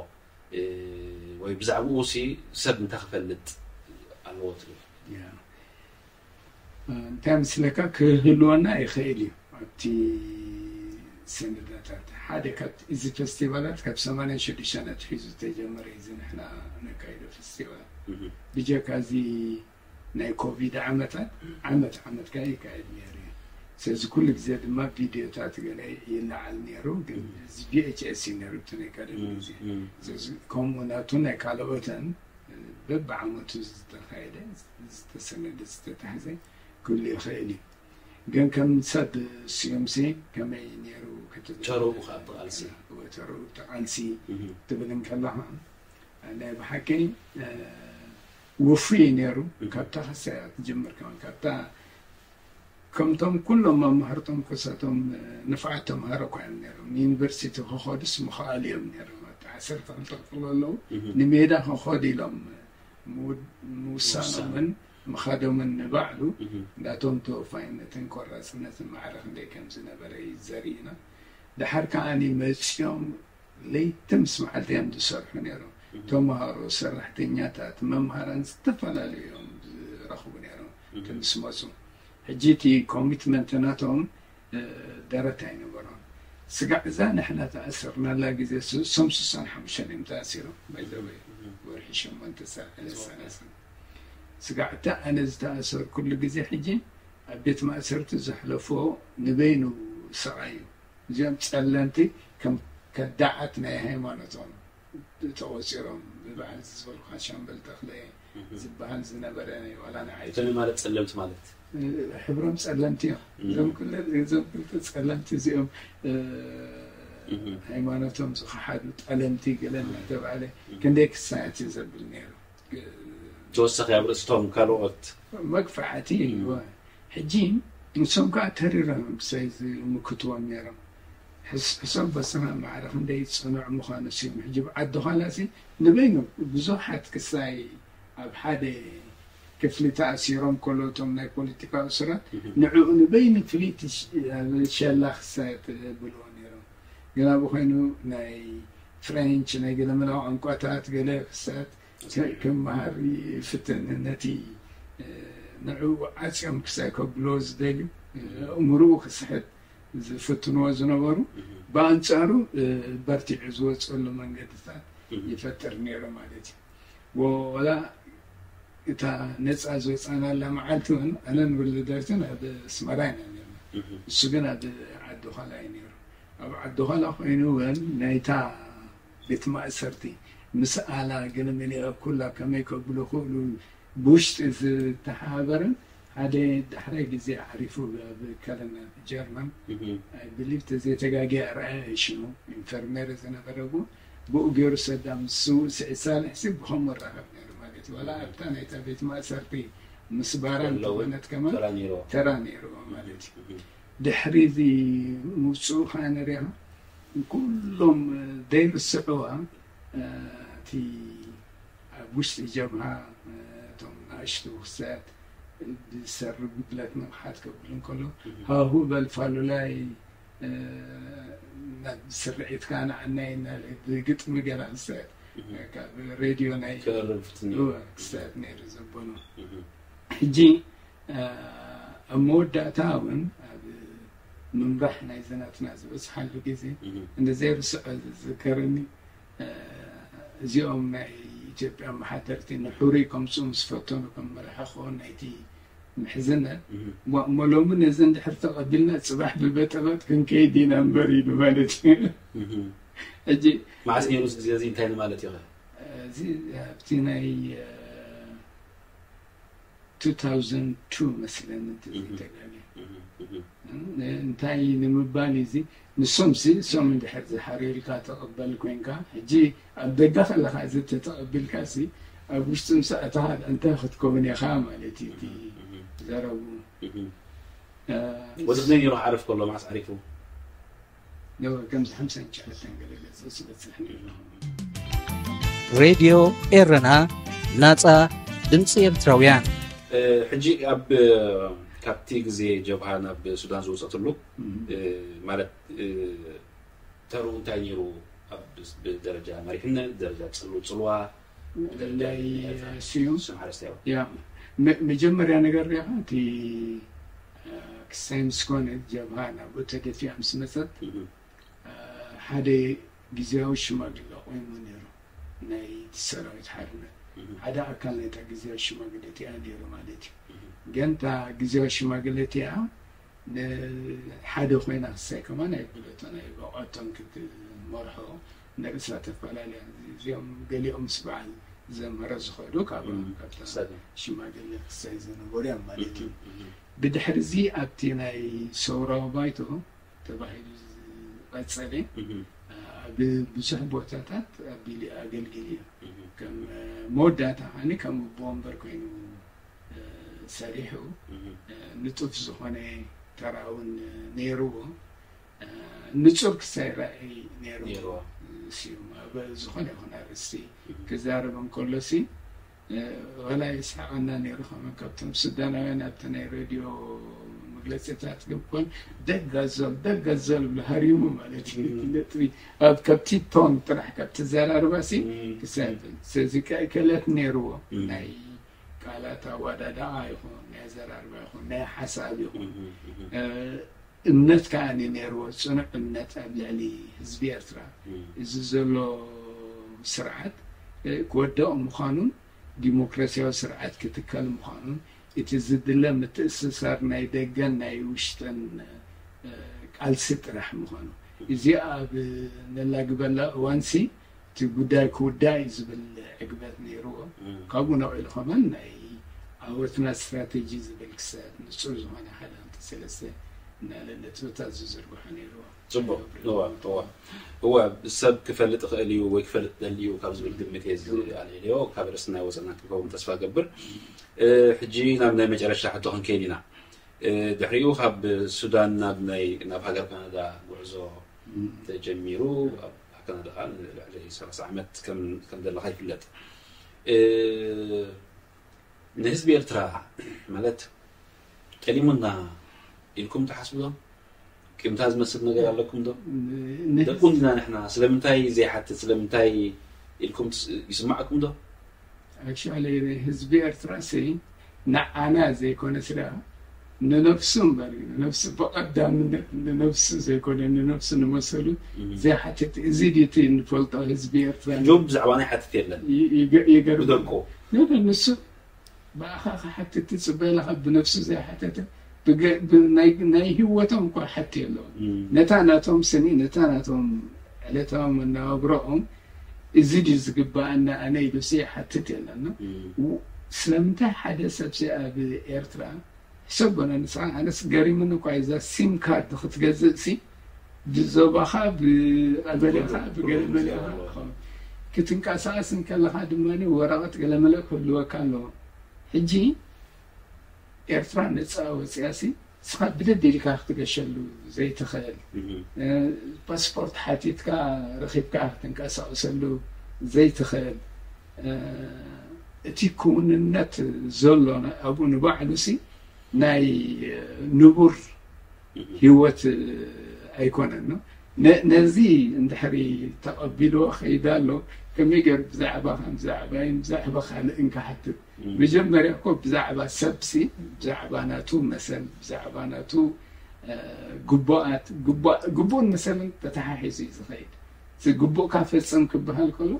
ወይ ብዛዕባኡ ሲ ሰብ እንታይ ክፈልጥ ኣለዎ ትብል? እንታይ ምስለካ ክህልወና ይኽእል እዩ ኣብቲ ሰነዳታት ሓደ ካብ እዚ ፌስቲቫላት ካብ ሰማንያ ሽዱሽተ ኣትሒዙ ዝተጀመረ እዚ ንሕና ነካይዶ ፌስቲቫል ብጀካ እዚ ናይ ኮቪድ ዓመታት ዓመት ዓመት ከኣ ይካየድ ነይሩ እዩ። ስለዚ ኩሉ ግዜ ድማ ቪድዮታት ገለ ይለዓል ነይሩ፣ ግን እዚ ቪኤችኤስ እዩ ነይሩ እቲ ናይ ቀደም ግዜ። ስለዚ ከምኡ ናቱ ናይ ካልኦተን በብዓመቱ ዝተኻየደ ዝተሰነደ ዝተታሕዘ ክህሉ ይኽእል እዩ። ግን ከም ሰብ ስዩምሲ ከመይ ነይሩ ክትብል ተረኡ ካብ ቃልሲ ተረኡ ተቃልሲ ትብል እንከለኻ ናይ ብሓቂ ውፉይ ነይሩ። ካብታ ከሳያ ትጀምር ከማን ካብታ ከምቶም ኩሎም መማህርቶም ክሳቶም ንፍዓት ተምሃሮ እኳ እዮም ነይሮም። ንዩኒቨርሲቲ ክኸዱስ ምኽኣሉ እዮም ነይሮም። ኣብቲ ዓሰርተ ክልተ ክፍሎ ኣለዉ ንሜዳ ክኸዱ ኢሎም ምውሳኖምን ምኻዶምን ንባዕሉ ናቶም ተወፋይነትን ቆራፅነትን ማዕረ ክንደይ ከም ዝነበረ እዩ ዘርእና። ድሓር ከዓኒ መፂኦም ለይቲ ምስ መዓልቲ እዮም ዝሰርሑ ነይሮም። ተምሃሮ፣ ሰራሕተኛታት፣ መምሃራን ዝተፈላለዩ እዮም ዝረኽቡ ነይሮም እቲ ምስ መፁ። ሕጂ እቲ ኮሚትመንት ናቶም ደረት ኣይነበሮም። ስጋዕ እዛ ንሕና ተኣሰርናላ ግዜ ሶም ስሳን ሓሙሽተን እዮም ተኣሲሮም ባይዘወይ ወርሒ ሸሞንተ ሰላሳ ስጋዕ እታ ኣነ ዝተኣሰርኩሉ ግዜ ሕጂ ኣብ ቤት ማእሰርቲ ዘሕለፎ ንበይኑ ሰብኣይ እዩ። እዚኦም ጸለምቲ ከም ከዳዓት ናይ ሃይማኖቶም ተቆጺሮም ብባዕል ዝበልኳ ሻምበል ተኽለ ዝበሃል ዝነበረ ዋላ ንዓይ እቶም ማለት ጸለምቲ ማለት ሕብሮም ጸለምቲ እዮም። እዞም ክልተ እዞም ክልተ ጸለምቲ እዚኦም ሃይማኖቶም ዝኸሓዱ ጠለምቲ ገለ እናተባህለ ክንደይ ክሳየት እዩ ዘብል ነይሩ። ተወሳኺ ኣብ ርእስቶም ካልኦት መግፋዕቲ ሕጂ ንሶም ከዓ ተሪሮም ክሳይ ዝምክትዎም ነይሮም። ሕሶም በስኻ ማዕረ ክንደይ ፅኑዕ ምዃኑ ስዮም ሕጂ ብዓዲ ዃላ ሲ ንበይኑ ብዙሓት ክሳይ ኣብ ሓደ ክፍሊ ተኣሲሮም ከለቶም ናይ ፖለቲካ እሱራት ንዕኡ ንበይኑ ፍልይቲ ሸላ ክሳይ ብልዎ ነይሮም። ግን ኣብኡ ኮይኑ ናይ ፍሬንች ናይ ገለ መላው ቋንቋታት ገለ ክሳት ክመሃር ይፍትን ነቲ ንዕኡ ዓፅዮም ክሳይ ከብልዎ ዝደልዩ እምርኡ ክስሕት ዝፍትንዎ ዝነበሩ ብኣንፃሩ በርቲዑ ዝወፀሉ መንገድታት ይፈጥር ነይሩ ማለት እዩ። ወላ እታ ነፃ ዝወፃናላ መዓልቲ እውን ኣነን ውልደርትን ኣብ ኣስመራ ኢና ነርና። እሱ ግን ኣብ ዓዲ ዃላ እዩ ነይሩ። ኣብ ዓዲ ዃላ ኮይኑ እውን ናይታ ቤት ማእሰርቲ ምስ ኣላ ግን መሊኣ ኩላ ከመይ ከብሉ ክእሉ ብውሽጢ ዝተሓባበርን ሓደ ዳሕራይ ግዜ ዓሪፉ ኣብ ከለና ጀርመን፣ I believe ተዘይተጋግየ ኣርኣያ እዩ ሽሙ፣ ኢንፈርሜር ዝነበረ፣ ብኡ ገይሩ ሰዳም ስውእ ስዒድ ሳልሕ ሲ ብኸምኡ ይራኸብ ነይሩ ማለት እዩ። ዋላ ኣብታ ናይታ ቤት ማእሰርቲ ምስ ባራን ተኾነት ከማን ተራ ነይርዎ ማለት እዩ። ድሕሪ እዚ ምውፅኡ ከዓ ንሪኣ ኩሎም ዘይርስዕዋ እቲ ኣብ ውሽጢ ጀብሃ እቶም ንኣሽቱ ክስታያት ብሰሪ ጉድለት ንቕሓት ከብሉ እንከሎ ሃሁ በል ፋሉላይ ናብ ስርዒትካ ንዓናይ ብግጥሚ ገላ ክስታያት ካብ ሬድዮ ናይ ክስታያት ነይሩ ዘበኑ። ሕጂ ኣብ መወዳእታ እውን ኣብ ምምራሕ ናይ ዘናትና ዝበፅሓሉ ግዜ እንደ ዘይርስዖ ዝዝከረኒ እዚኦም ናይ ኢትዮጵያ ኣመሓደርቲ ንሕሩይ ከምፅኡ ምስ ፈተኑ ከም መራሒ ክኸውን ናይቲ ምሕዝነት እሞ ሎሚ ነዚ እንድሕር ተቐቢልና ፅባሕ ብበጠበጥ ክንከይድ ኢና እምበር ኢሉ ማለት እዩ። ሕጂ መዓስ ነይሩ እዚ ግዜ እዚ እንታይ ማለት እዩ? እዚ ኣብቲ ናይ two thousand two መስለኒ እንተዘይተጋግየ እንታይ ንምባል እዚ ንሶም ሲ እሶም እንድሕር ዝሓርዩልካ ተቐበል ኮይንካ ሕጂ ኣብ ደገ ከለካ እዚ ተተቐቢልካ ሲ ኣብ ውሽጢ ምስ ኣእተኻ እንታይ ክትከውን ኢኻ ማለት እዩ እቲ ዘረቡ ወዲ ክደይ ነይሩ ክዓርፍ ከሎ መዓስ ዓሪፉ? ከምዚ ሓምሳን ትሽዓተን ገለ ገጽ ዝበጽሕ ነይሩ። ሬድዮ ኤረና ናጻ ድምፂ ኤርትራውያን። ሕጂ ኣብ ካብቲ ግዜ ጀብሃ ናብ ሱዳን ዝወፀትሉ ማለት ተሩ እንታይ ነይሩ? ብደረጃ መሪሕነት፣ ደረጃ ፅሉ ፅልዋ ስዩም ስም ሓረስታይ ያ መጀመርያ ነገር ሪኻ እቲ ክሳይ ምስ ኮነ ጀብሃ ናብኡ ተደፊኣ ምስ መፀት ሓደ ግዜያዊ ሽማግለ ቆይሙ ነይሩ። ናይ ሰራዊት ሓርነት ሓደ ኣካል ናይታ ግዜያዊ ሽማግለ እቲኣ ነይሩ ማለት እዩ። ግን እታ ግዜያዊ ሽማግለ እቲኣ ሓደ ኮይና ክሳይ ከማን ኣይብለቶን ኣይበቐቶን ክትመርሖ ንርእሳ ተፈላለያ። እዚኦም ገሊኦም ምስ በዓል ዘምህረ ዝኸዱ ካብ ካብታ ሽማግለ ክሳይ ዝነበሩ እዮም ማለት እዩ። ብድሕሪ እዚ ኣብቲ ናይ ሰውራዊ ባይቶ ተባሂሉ ዝቐጸለ ኣብ ብዙሕ ቦታታት ኣቢሉ ኣገልጊሉ እዩ። ከም መወዳእታ ከዓኒ ከም ኣቦ ወንበር ኮይኑ ሰሪሑ ንጡፍ ዝኾነ ተራ እውን ነይርዎ። ንጹር ክሳይ ራእይ ነይርዎ። ስዩም ኣብ ዝኾነ ይኹን ኣርእስቲ ክዛረብ እንከሎ ሲ ወላ የስሕቐና ነይሩ። ከመ ካብቶም ሱዳናውያን ኣብቲ ናይ ሬድዮ መግለፂታት ገብኮን ደጋዞል ደጋዞል ብሎ ሃሪሙ ማለት እዩ። ነጥቢ ኣብ ካብቲ ቶን ጥራሕ ካብቲ ዘራርባ ሲ ክሳይ ስለዚ ክእለት ነይርዎ ናይ ቃላት ኣዋዳዳኣ ይኹን ናይ ኣዘራርባ ይኹን ናይ ሓሳብ ይኹን እምነት ከዓ ነይርዎ፣ ፅኑዕ እምነት ኣብ ልዕሊ ህዝቢ ኤርትራ። እዚ ዘሎ ስርዓት ክወደቕ ምዃኑን ዲሞክራሲያዊ ስርዓት ክትከል ምዃኑን እቲ ዝድለ ምትእስሳር ናይ ደገን ናይ ውሽጥን ቃልሲ ጥራሕ ምዃኑ። እዚ ኣብ ነላግበላ እዋንሲ እቲ ጉዳይ ክውዳእ እዩ ዝብል ዕግበት ነይርዎ። ካብኡ ነቒሉ ከማን ናይ ዓወትና ስትራቴጂ ዝብል ክሳብ ንጹር ዝኾነ ሓደ ክልተ ሰለስተ እናለ ነጥብታት ዝዝርግሖ ነይርዎ። ጽቡቕ። እዋ እዋ እዋ ሰብ ክፈልጥ ይኽእል እዩ ወይ ክፈልጥ ደሊ እዩ ካብ ዝብል ግምት እየ ዝኣልዕልዮ። ካብ ርእስና ይወፀና ክኸውን ተስፋ ገብር። ሕጂ ናብ ናይ መጨረሻ ሕቶ ክንከይድ ኢና። ድሕሪኡ ካብ ሱዳን ናብ ናይ ናብ ሃገር ካናዳ ጉዕዞ ተጀሚሩ ኣብ ካናዳ ከዓ ንልዕሊ ሰላሳ ዓመት ከም ከም ዘለካ ይፍለጥ። ንህዝቢ ኤርትራ ማለት ጠሊሙና ኢልኩም ትሓስቡ ዶ? ቂምታ ዝመስል ነገር ኣለኩም ዶ? ደቁ እንዲና ንሕና ስለምንታይ ዘይሓትት ስለምንታይ ኢልኩም ይስማዕኩም ዶ? ኣክቹዋሊ ህዝቢ ኤርትራ ሲ ንዓና ዘይኮነስ ደኣ ንነብሱ እምበር እዩ። ንነብሱ ብቐዳምነት ንነብሱ ዘይኮነ ንነብሱ ንመሰሉ ዘይሓትት እዚ ድዩ እቲ እንፈልጦ ህዝቢ ኤርትራ? ሕጂ እውን ብዛዕባና ይሓትት የለን። ይገርም። ብደቁ። ንሱ ብኣኻ ክሓትት ትጽበ ኢለኻ ብነብሱ ዘይሓተተ ናይ ህይወቶም እኳ ሓቲ የለዎም። ነታ ናቶም ስኒ ነታ ናቶም ዕለታዊ መነባብሮኦም እዚ ድዩ ዝግባኣና ኣነ ኢሉሲ ይሓትት የለን። ስለምንታይ ሓደ ሰብሲ ኣብ ኤርትራ ሕሰብ በለ ንስኻ። ኣነስ ገሪሙኒ እኳ እዛ ሲም ካርድ ክትገዝእ ሲ ብዞባኻ ብቀበሌኻ ብገለመለኻ ክትንቀሳቀስ እንከለኻ ድማ ወረቐት ገለመለ ክህልወካ ኣለዎ። ሕጂ ኤርትራ ነፃ ወፅያ ሲ ንስኻ ብደድ ኢልካ ክትገሸሉ ዘይትኽእል፣ ፓስፖርት ሓቲትካ ረኺብካ ክትንቀሳቀሰሉ ዘይትኽእል፣ እቲ ክውንነት ዘሎ ኣብኡ ንባዕሉ ሲ ናይ ንቡር ህይወት ኣይኮነን። ነዚ እንድሕሪ ተቐቢልዎ ከይዳ ኣሎ ከመይ ገይሩ ብዛዕባ ከም ብዛዕባ ብዛዕባ ካልእን ክሓትት መጀመርያ እኮ ብዛዕባ ሰብሲ ብዛዕባ ናቱ መሰል ብዛዕባ ናቱ ግቡኣት ግቡእን መሰልን ተተሓሒዙ እዩ ዝኸይድ። እቲ ግቡእካ ፈጽም ክበሃል ከሎ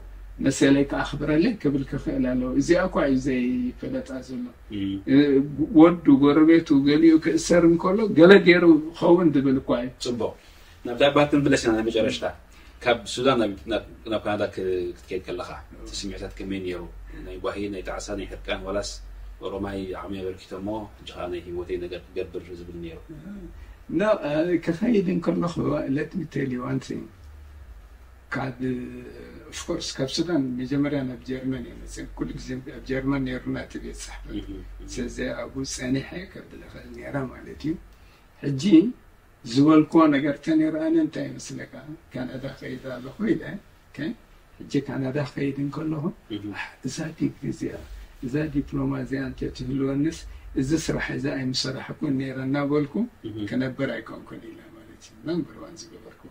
መሰለይ ከኣኽብረለይ ክብል ክኽእል ኣለዎ። እዚኣ እኳ እዩ ዘይፈለጣ ዘሎ። ወዱ ጎረቤቱ ገሊኡ ክእሰር እንከሎ ገለ ገይሩ ክኸውን ዝብል እኳ እዩ። ጽቡቕ። ናብታ እባ ክንምለስ ኢና። ናይ መጨረሽታ ካብ ሱዳን ናብ ካናዳ ክትከይድ ከለኻ እቲ ስምዒታት ከመይ ነይሩ? ናይ ጓሂ፣ ናይ ጣዕሳ፣ ናይ ሕርቃን ዋላስ ኦሮማይ ዓቕሚ ኣበርኪተ እሞ ሕጂ ከዓ ናይ ህይወተይ ነገር ክገብር ዝብል ነይሩ? ክኸይድ እንከለኹ let me tell you one thing ካብ of course ካብ ሱዳን መጀመርያ ናብ ጀርመን እየ መፅእ። ኩሉ ግዜ ኣብ ጀርመን ነይሩና እቲ ቤት ፅሕፈት። ስለዚ ኣብኡ ፀኒሐ ከብል እኽእል ነይረ ማለት እዩ። ሕጂ ዝበልክዎ ነገር ተነይሩ ኣነ እንታይ ይመስለካ? ካናዳ ከይድ ኣለኹ ኢለ ሕጂ ካናዳ ከይድ እንከለኹ እዛ ዲግሪ እዚኣ እዛ ዲፕሎማ እዚኣ እንተ ትህልወንስ እዚ ስራሕ እዚ ኣይምሰራሕኩን ነይረ እናበልኩ ክነብር ኣይኮንኩን ኢለ ማለት እዩ። ናምበር ዋን ዝገበርኩ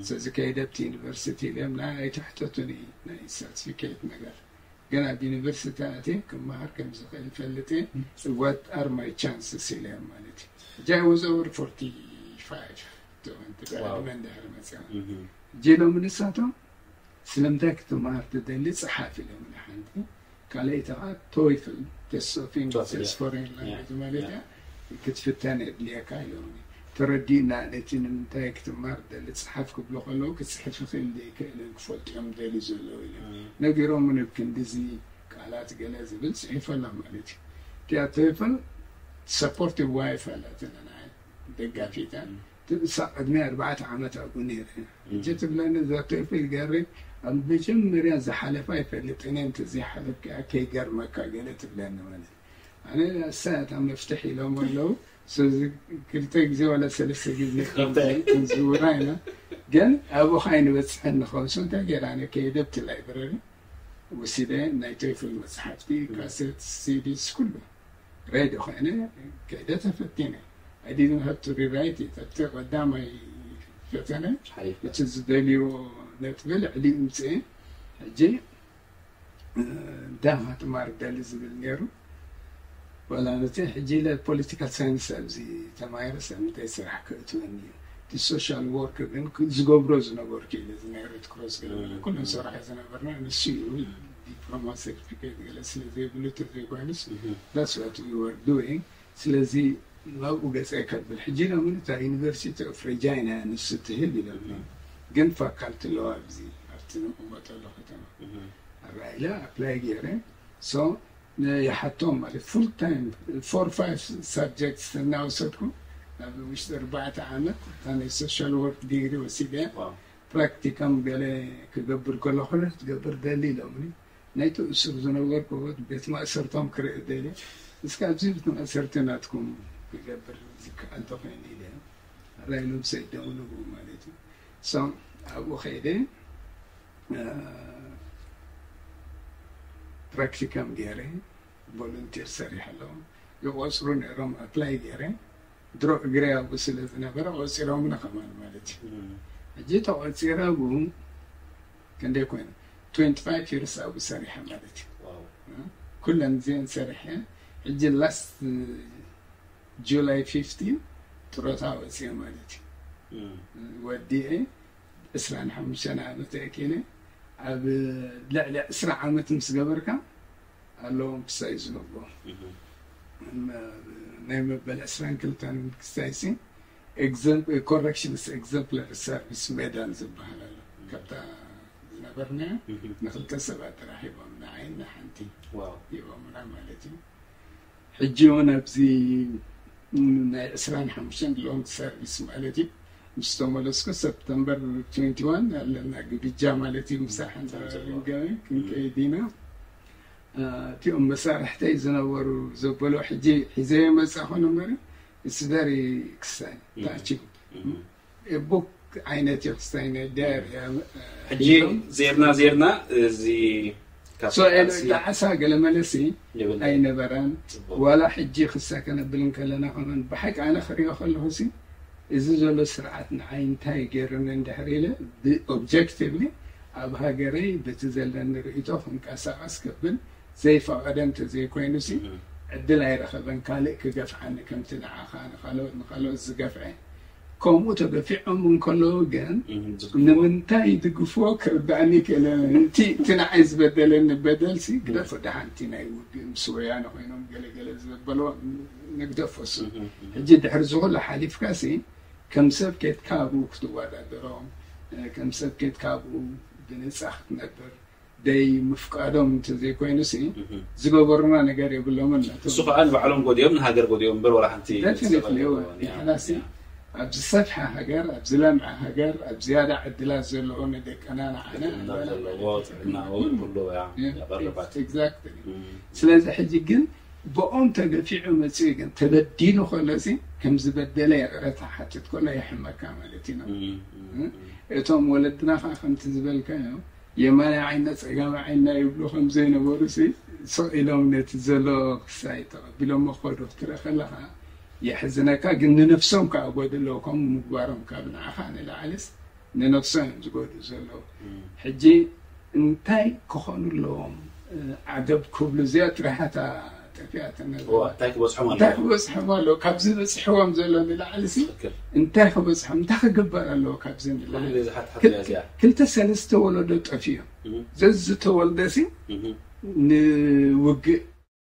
ስለዚ ከይደ ኣብቲ ዩኒቨርሲቲ ኢለ ናይ ኣይትሕተቱኒ ናይ ሰርቲፊኬት ነገር ግን ኣብ ዩኒቨርሲቲ ኣትየ ክመሃር ከም ዝኽእል ፈልጥ እየ። What are my chances ኢለ ማለት እዩ። ሕጂ I was over forty five ተወንቲ ዕድመ እንድሕር መፅያ ሕጂ ኢሎም ንሳቶም ስለምንታይ ክትመሃር ትደሊ ፀሓፍ ኢሎም ሓንቲ ካልኣይቲ ከዓ ቶይፍል ተስኦፊን ፎሬን ላንጉጅ ማለት እያ ክትፍተን የድልየካ ኢሎም ተረዲእና ነቲ ንምንታይ ክትማር ደሊ ፅሓፍ ክብሎ ከለዉ ክፅሕፍ ይኽእል ዘይክእልን ክፈልጡ እዮም ደሊ ዘለዉ ኢሎም ነጊሮም ንብ ክንድዚ ቃላት ገለ ዝብል ፅሒፈሎም ማለት እዩ እቲኣ ቶይፍል ሰፖርቲቭ ዋይፍ ኣላትና ደጋፊታ እሳ ቅድሚ ኣርባዕተ ዓመት ኣብኡ ነይረ ሕጂ ትብለኒ እዛ ቶይፍል ገሪ ኣብ መጀመርያ ዝሓለፋ ይፈልጥን እየ እንተዘይሓለፍካ ከይገርመካ ገለ ትብለኒ ማለት ኣነ እሳ እታ መፍትሕ ኢሎም ኣለዉ ስለዚ ክልተ ግዜ ዋላ ሰለስተ ግዜ ዝውራ ኢና ግን ኣብኡ ከዓ ይንበፅሐን ንኸውን ሶ እንታይ ገይራ ኣነ ከይደ ኣብቲ ላይብረሪ ወሲደ ናይ ቶይፍል መፅሓፍቲ ካሴት ሲዲስ ኩሉ ሬዲ ኮይነ ከይደ ተፈቲነ I didn't have to rewrite it ኣብቲ ቀዳማይ ፈተነ እቲ ዝደልዮ ነጥቢ ልዕሊ ምፅኤ ሕጂ እንታይ ኢኻ ትማር ደሊ ዝብል ነይሩ ዋላ ነቲ ሕጂ ኢለ ፖለቲካል ሳይንስ ኣብዚ ተማሂረ ሰብ ምንታይ ስራሕ ክእትወኒ እዩ እቲ ሶሻል ወርክ ግን ዝገብሮ ዝነበርኩ ኢለ ዝናይ ሬድ ክሮስ ገለ ኩለን ሰራሕ ዝነበርና ንሱ እዩ ዲፕሎማ ሰርቲፊኬት ገለ ስለ ዘይብሉ ተዘይጓንስ that's what we were doing ስለዚ ናብኡ ገፀ ከብል ሕጂ ሎሚ እታ ዩኒቨርሲቲ ኦፍ ሬጃይና ንሱ ትህል ኢሎምኒ ግን ፋካልቲ ኣለዋ ኣብዚ ኣብቲ ንቕመጠሉ ከተማ ኣራኢለ ኣፕላይ ገይረ so ይሓቶም ማለት ፉል ታይም ፎር ፋይቭ ሳብጀክትስ እናወሰድኩ ኣብ ውሽጢ ኣርባዕተ ዓመት እታ ናይ ሶሻል ወርክ ዲግሪ ወሲደ ፕራክቲካም ገለ ክገብር ከለኹ ክትገብር ደሊ ኢሎምኒ ናይቲ እሱር ዝነበርኩ ቤት ማእሰርቶም ክርኢ ደልየ እስከ ኣብዚ ቤት ማእሰርቲ ናትኩም ክገብር ዝከኣል ተኮይኑ ኢለ ኣራይሎም ሰይደውንቡ ማለት እዩ so ኣብኡ ከይደ ፕራክቲካም ገይረ ቮለንቲር ሰሪሕ ኣለዎም ይቆፅሩ ነይሮም ኣፕላይ ገይረ ድሮ እግረ ኣብኡ ስለ ዝነበረ ቆፂሮምኒ ከማን ማለት እዩ ሕጂ ተቆፂረ ኣብኡ ክንደይ ኮይኑ ትዌንቲ ፋይቭ ይርስ ኣብኡ ሰሪሐ ማለት እዩ ኩለን እዚአን ሰሪሐ ሕጂ ላስት ጁላይ ፊፍቲን ጥሮታ ወፅየ ማለት እዩ ወዲአ ዕስራን ሓሙሽተን ዓመት ኣኪለ ኣብ ልዕሊ ዕስራ ዓመት ምስ ገበርካ ኣለዎም ክሳይ ዝህቦ ናይ መበል ዕስራን ክልተን ክሳይሲ ኮረክሽንስ ኤግዘምፕለሪ ሰርቪስ ሜዳል ዝበሃል ኣሎ ካብታ ዝነበርና ንክልተ ሰባት ጥራሕ ሂቦም ንዓይን ንሓንቲ ሂቦምና ማለት እዩ ሕጂ እውን ኣብዚ ናይ ዕስራን ሓሙሽተን ሎንግ ሰርቪስ ማለት እዩ። ምስ ተመለስኩ ሰፕተምበር ትወንቲ ዋን ኣለና ግብጃ ማለት እዩ። ምሳሕ ንገበ ክንከይድ ኢና። እቲኦም መሳርሕተይ ዝነበሩ ዘበሎ ሕጂ ሒዘዮ መጻኹ ነበረ። ስደሪ ክሳይ ታችም ኤቦክ ዓይነት እዩ ክስታይ ናይ ዳር እያ። ሕጂ ዜርና ዜርና እዚ ካብ ቃልሲ ጣዕሳ ገለ መለሲ ይብል ኣይነበረን። ጽቡቅ። ዋላ ሕጂ ክሳ ከነብል እንከለና ከመን ብሓቂ ኣነ ክሪኦ ከለኹ ሲ እዚ ዘሎ ስርዓት ንዓይ እንታይ ገይሩኒ እንድሕር ኢለ ብኦብጀክቲቭሊ ኣብ ሃገረይ በቲ ዘለኒ ርእይቶ ክንቀሳቀስ ከብል ዘይፈቐደ እንተዘይኮይኑ ሲ ዕድል ኣይረኸበን ካልእ ክገፍዓኒ ከምቲ ንዓኻ ንኻልኦት ንኻልኦት ዝገፍዐ። ከምኡ ተገፊዖም እንከለዉ ግን ንምንታይ ይድግፍዎ ክርዳእኒ ክእለ። እቲ እቲ ንዓይ ዝበደለኒ በደል ሲ ግደፎ ደሓንቲ ናይ ውግእ ምስ ወያነ ኮይኖም ገለገለ ዝበበልዎ ንግደፎ ሲ። ሕጂ ድሕሪ ዝኹሉ ሓሊፍካ ሲ ከም ሰብ ኬድካ ኣብኡ ክትወዳደሮም ከም ሰብ ኬድካ ኣብኡ ብነፃ ክትነብር ደይ ምፍቃዶም እንተዘይኮይኑ ሲ ዝገበሩና ነገር የብሎምን። እሱ ከዓ ንባዕሎም ጎዲኦም ንሃገር ጎዲኦም እምበር ወላ ሓንቲ ንሕና ሲ ኣብ ዝሰፍሐ ሃገር ኣብ ዝለምዐ ሃገር ኣብ ዝያዳ ዕድላት ዘለዎ ንደቅና ንዓና ጥዕና ዘለዎ ጥዕናኡ ኩሉ ያ ያቐርባት ኤግዛክትሊ። ስለዚ ሕጂ ግን ብኦም ተገፊዑ መፅኡ ግን ተበዲሉ ከሎ ሲ ከም ዝበደለ ይቕረታ ሓትት ከሎ ይሕመካ ማለት እዩ። እቶም ወለድና ከዓ ከምቲ ዝበልካዮ የማናይ ዓይና ፀጋማይ ዓይና ይብሉ ከምዘይነበሩ ሲ ስቕ ኢሎም ነቲ ዘሎ ክሳይ ተቐቢሎሞ ክኸዱ ክትርኢ ከለኻ የሕዝነካ። ግን ንነፍሶም ከዓ ጎድሎ ከምኡ ምግባሮም ካብ ንዓኻ ንላዕልስ ንነፍሶም እዮም ዝጎድኡ ዘለዉ። ሕጂ እንታይ ክኾኑ ኣለዎም? ዓገብ ክብሉ እዚኣ ጥራሓታ ጠፊኣትና እዋ እንታይ ክበፅሖም እንታይ ኣለዎ ክበፅሖም ኣለዎ? ካብ ዝበፅሕዎም ዘሎ ንላዕሊ ሲ ትክክል እንታይ ክበፅሖም እንታይ ክግበር ኣለዎ? ካብዚ ኩሉ ንላዕሊ ግዜ ሓትሓት እያ እዚኣ ክልተ ሰለስተ ወለዶ ጠፊኦም እም፣ ዘዝተወልደ ሲ እም፣ ንውግእ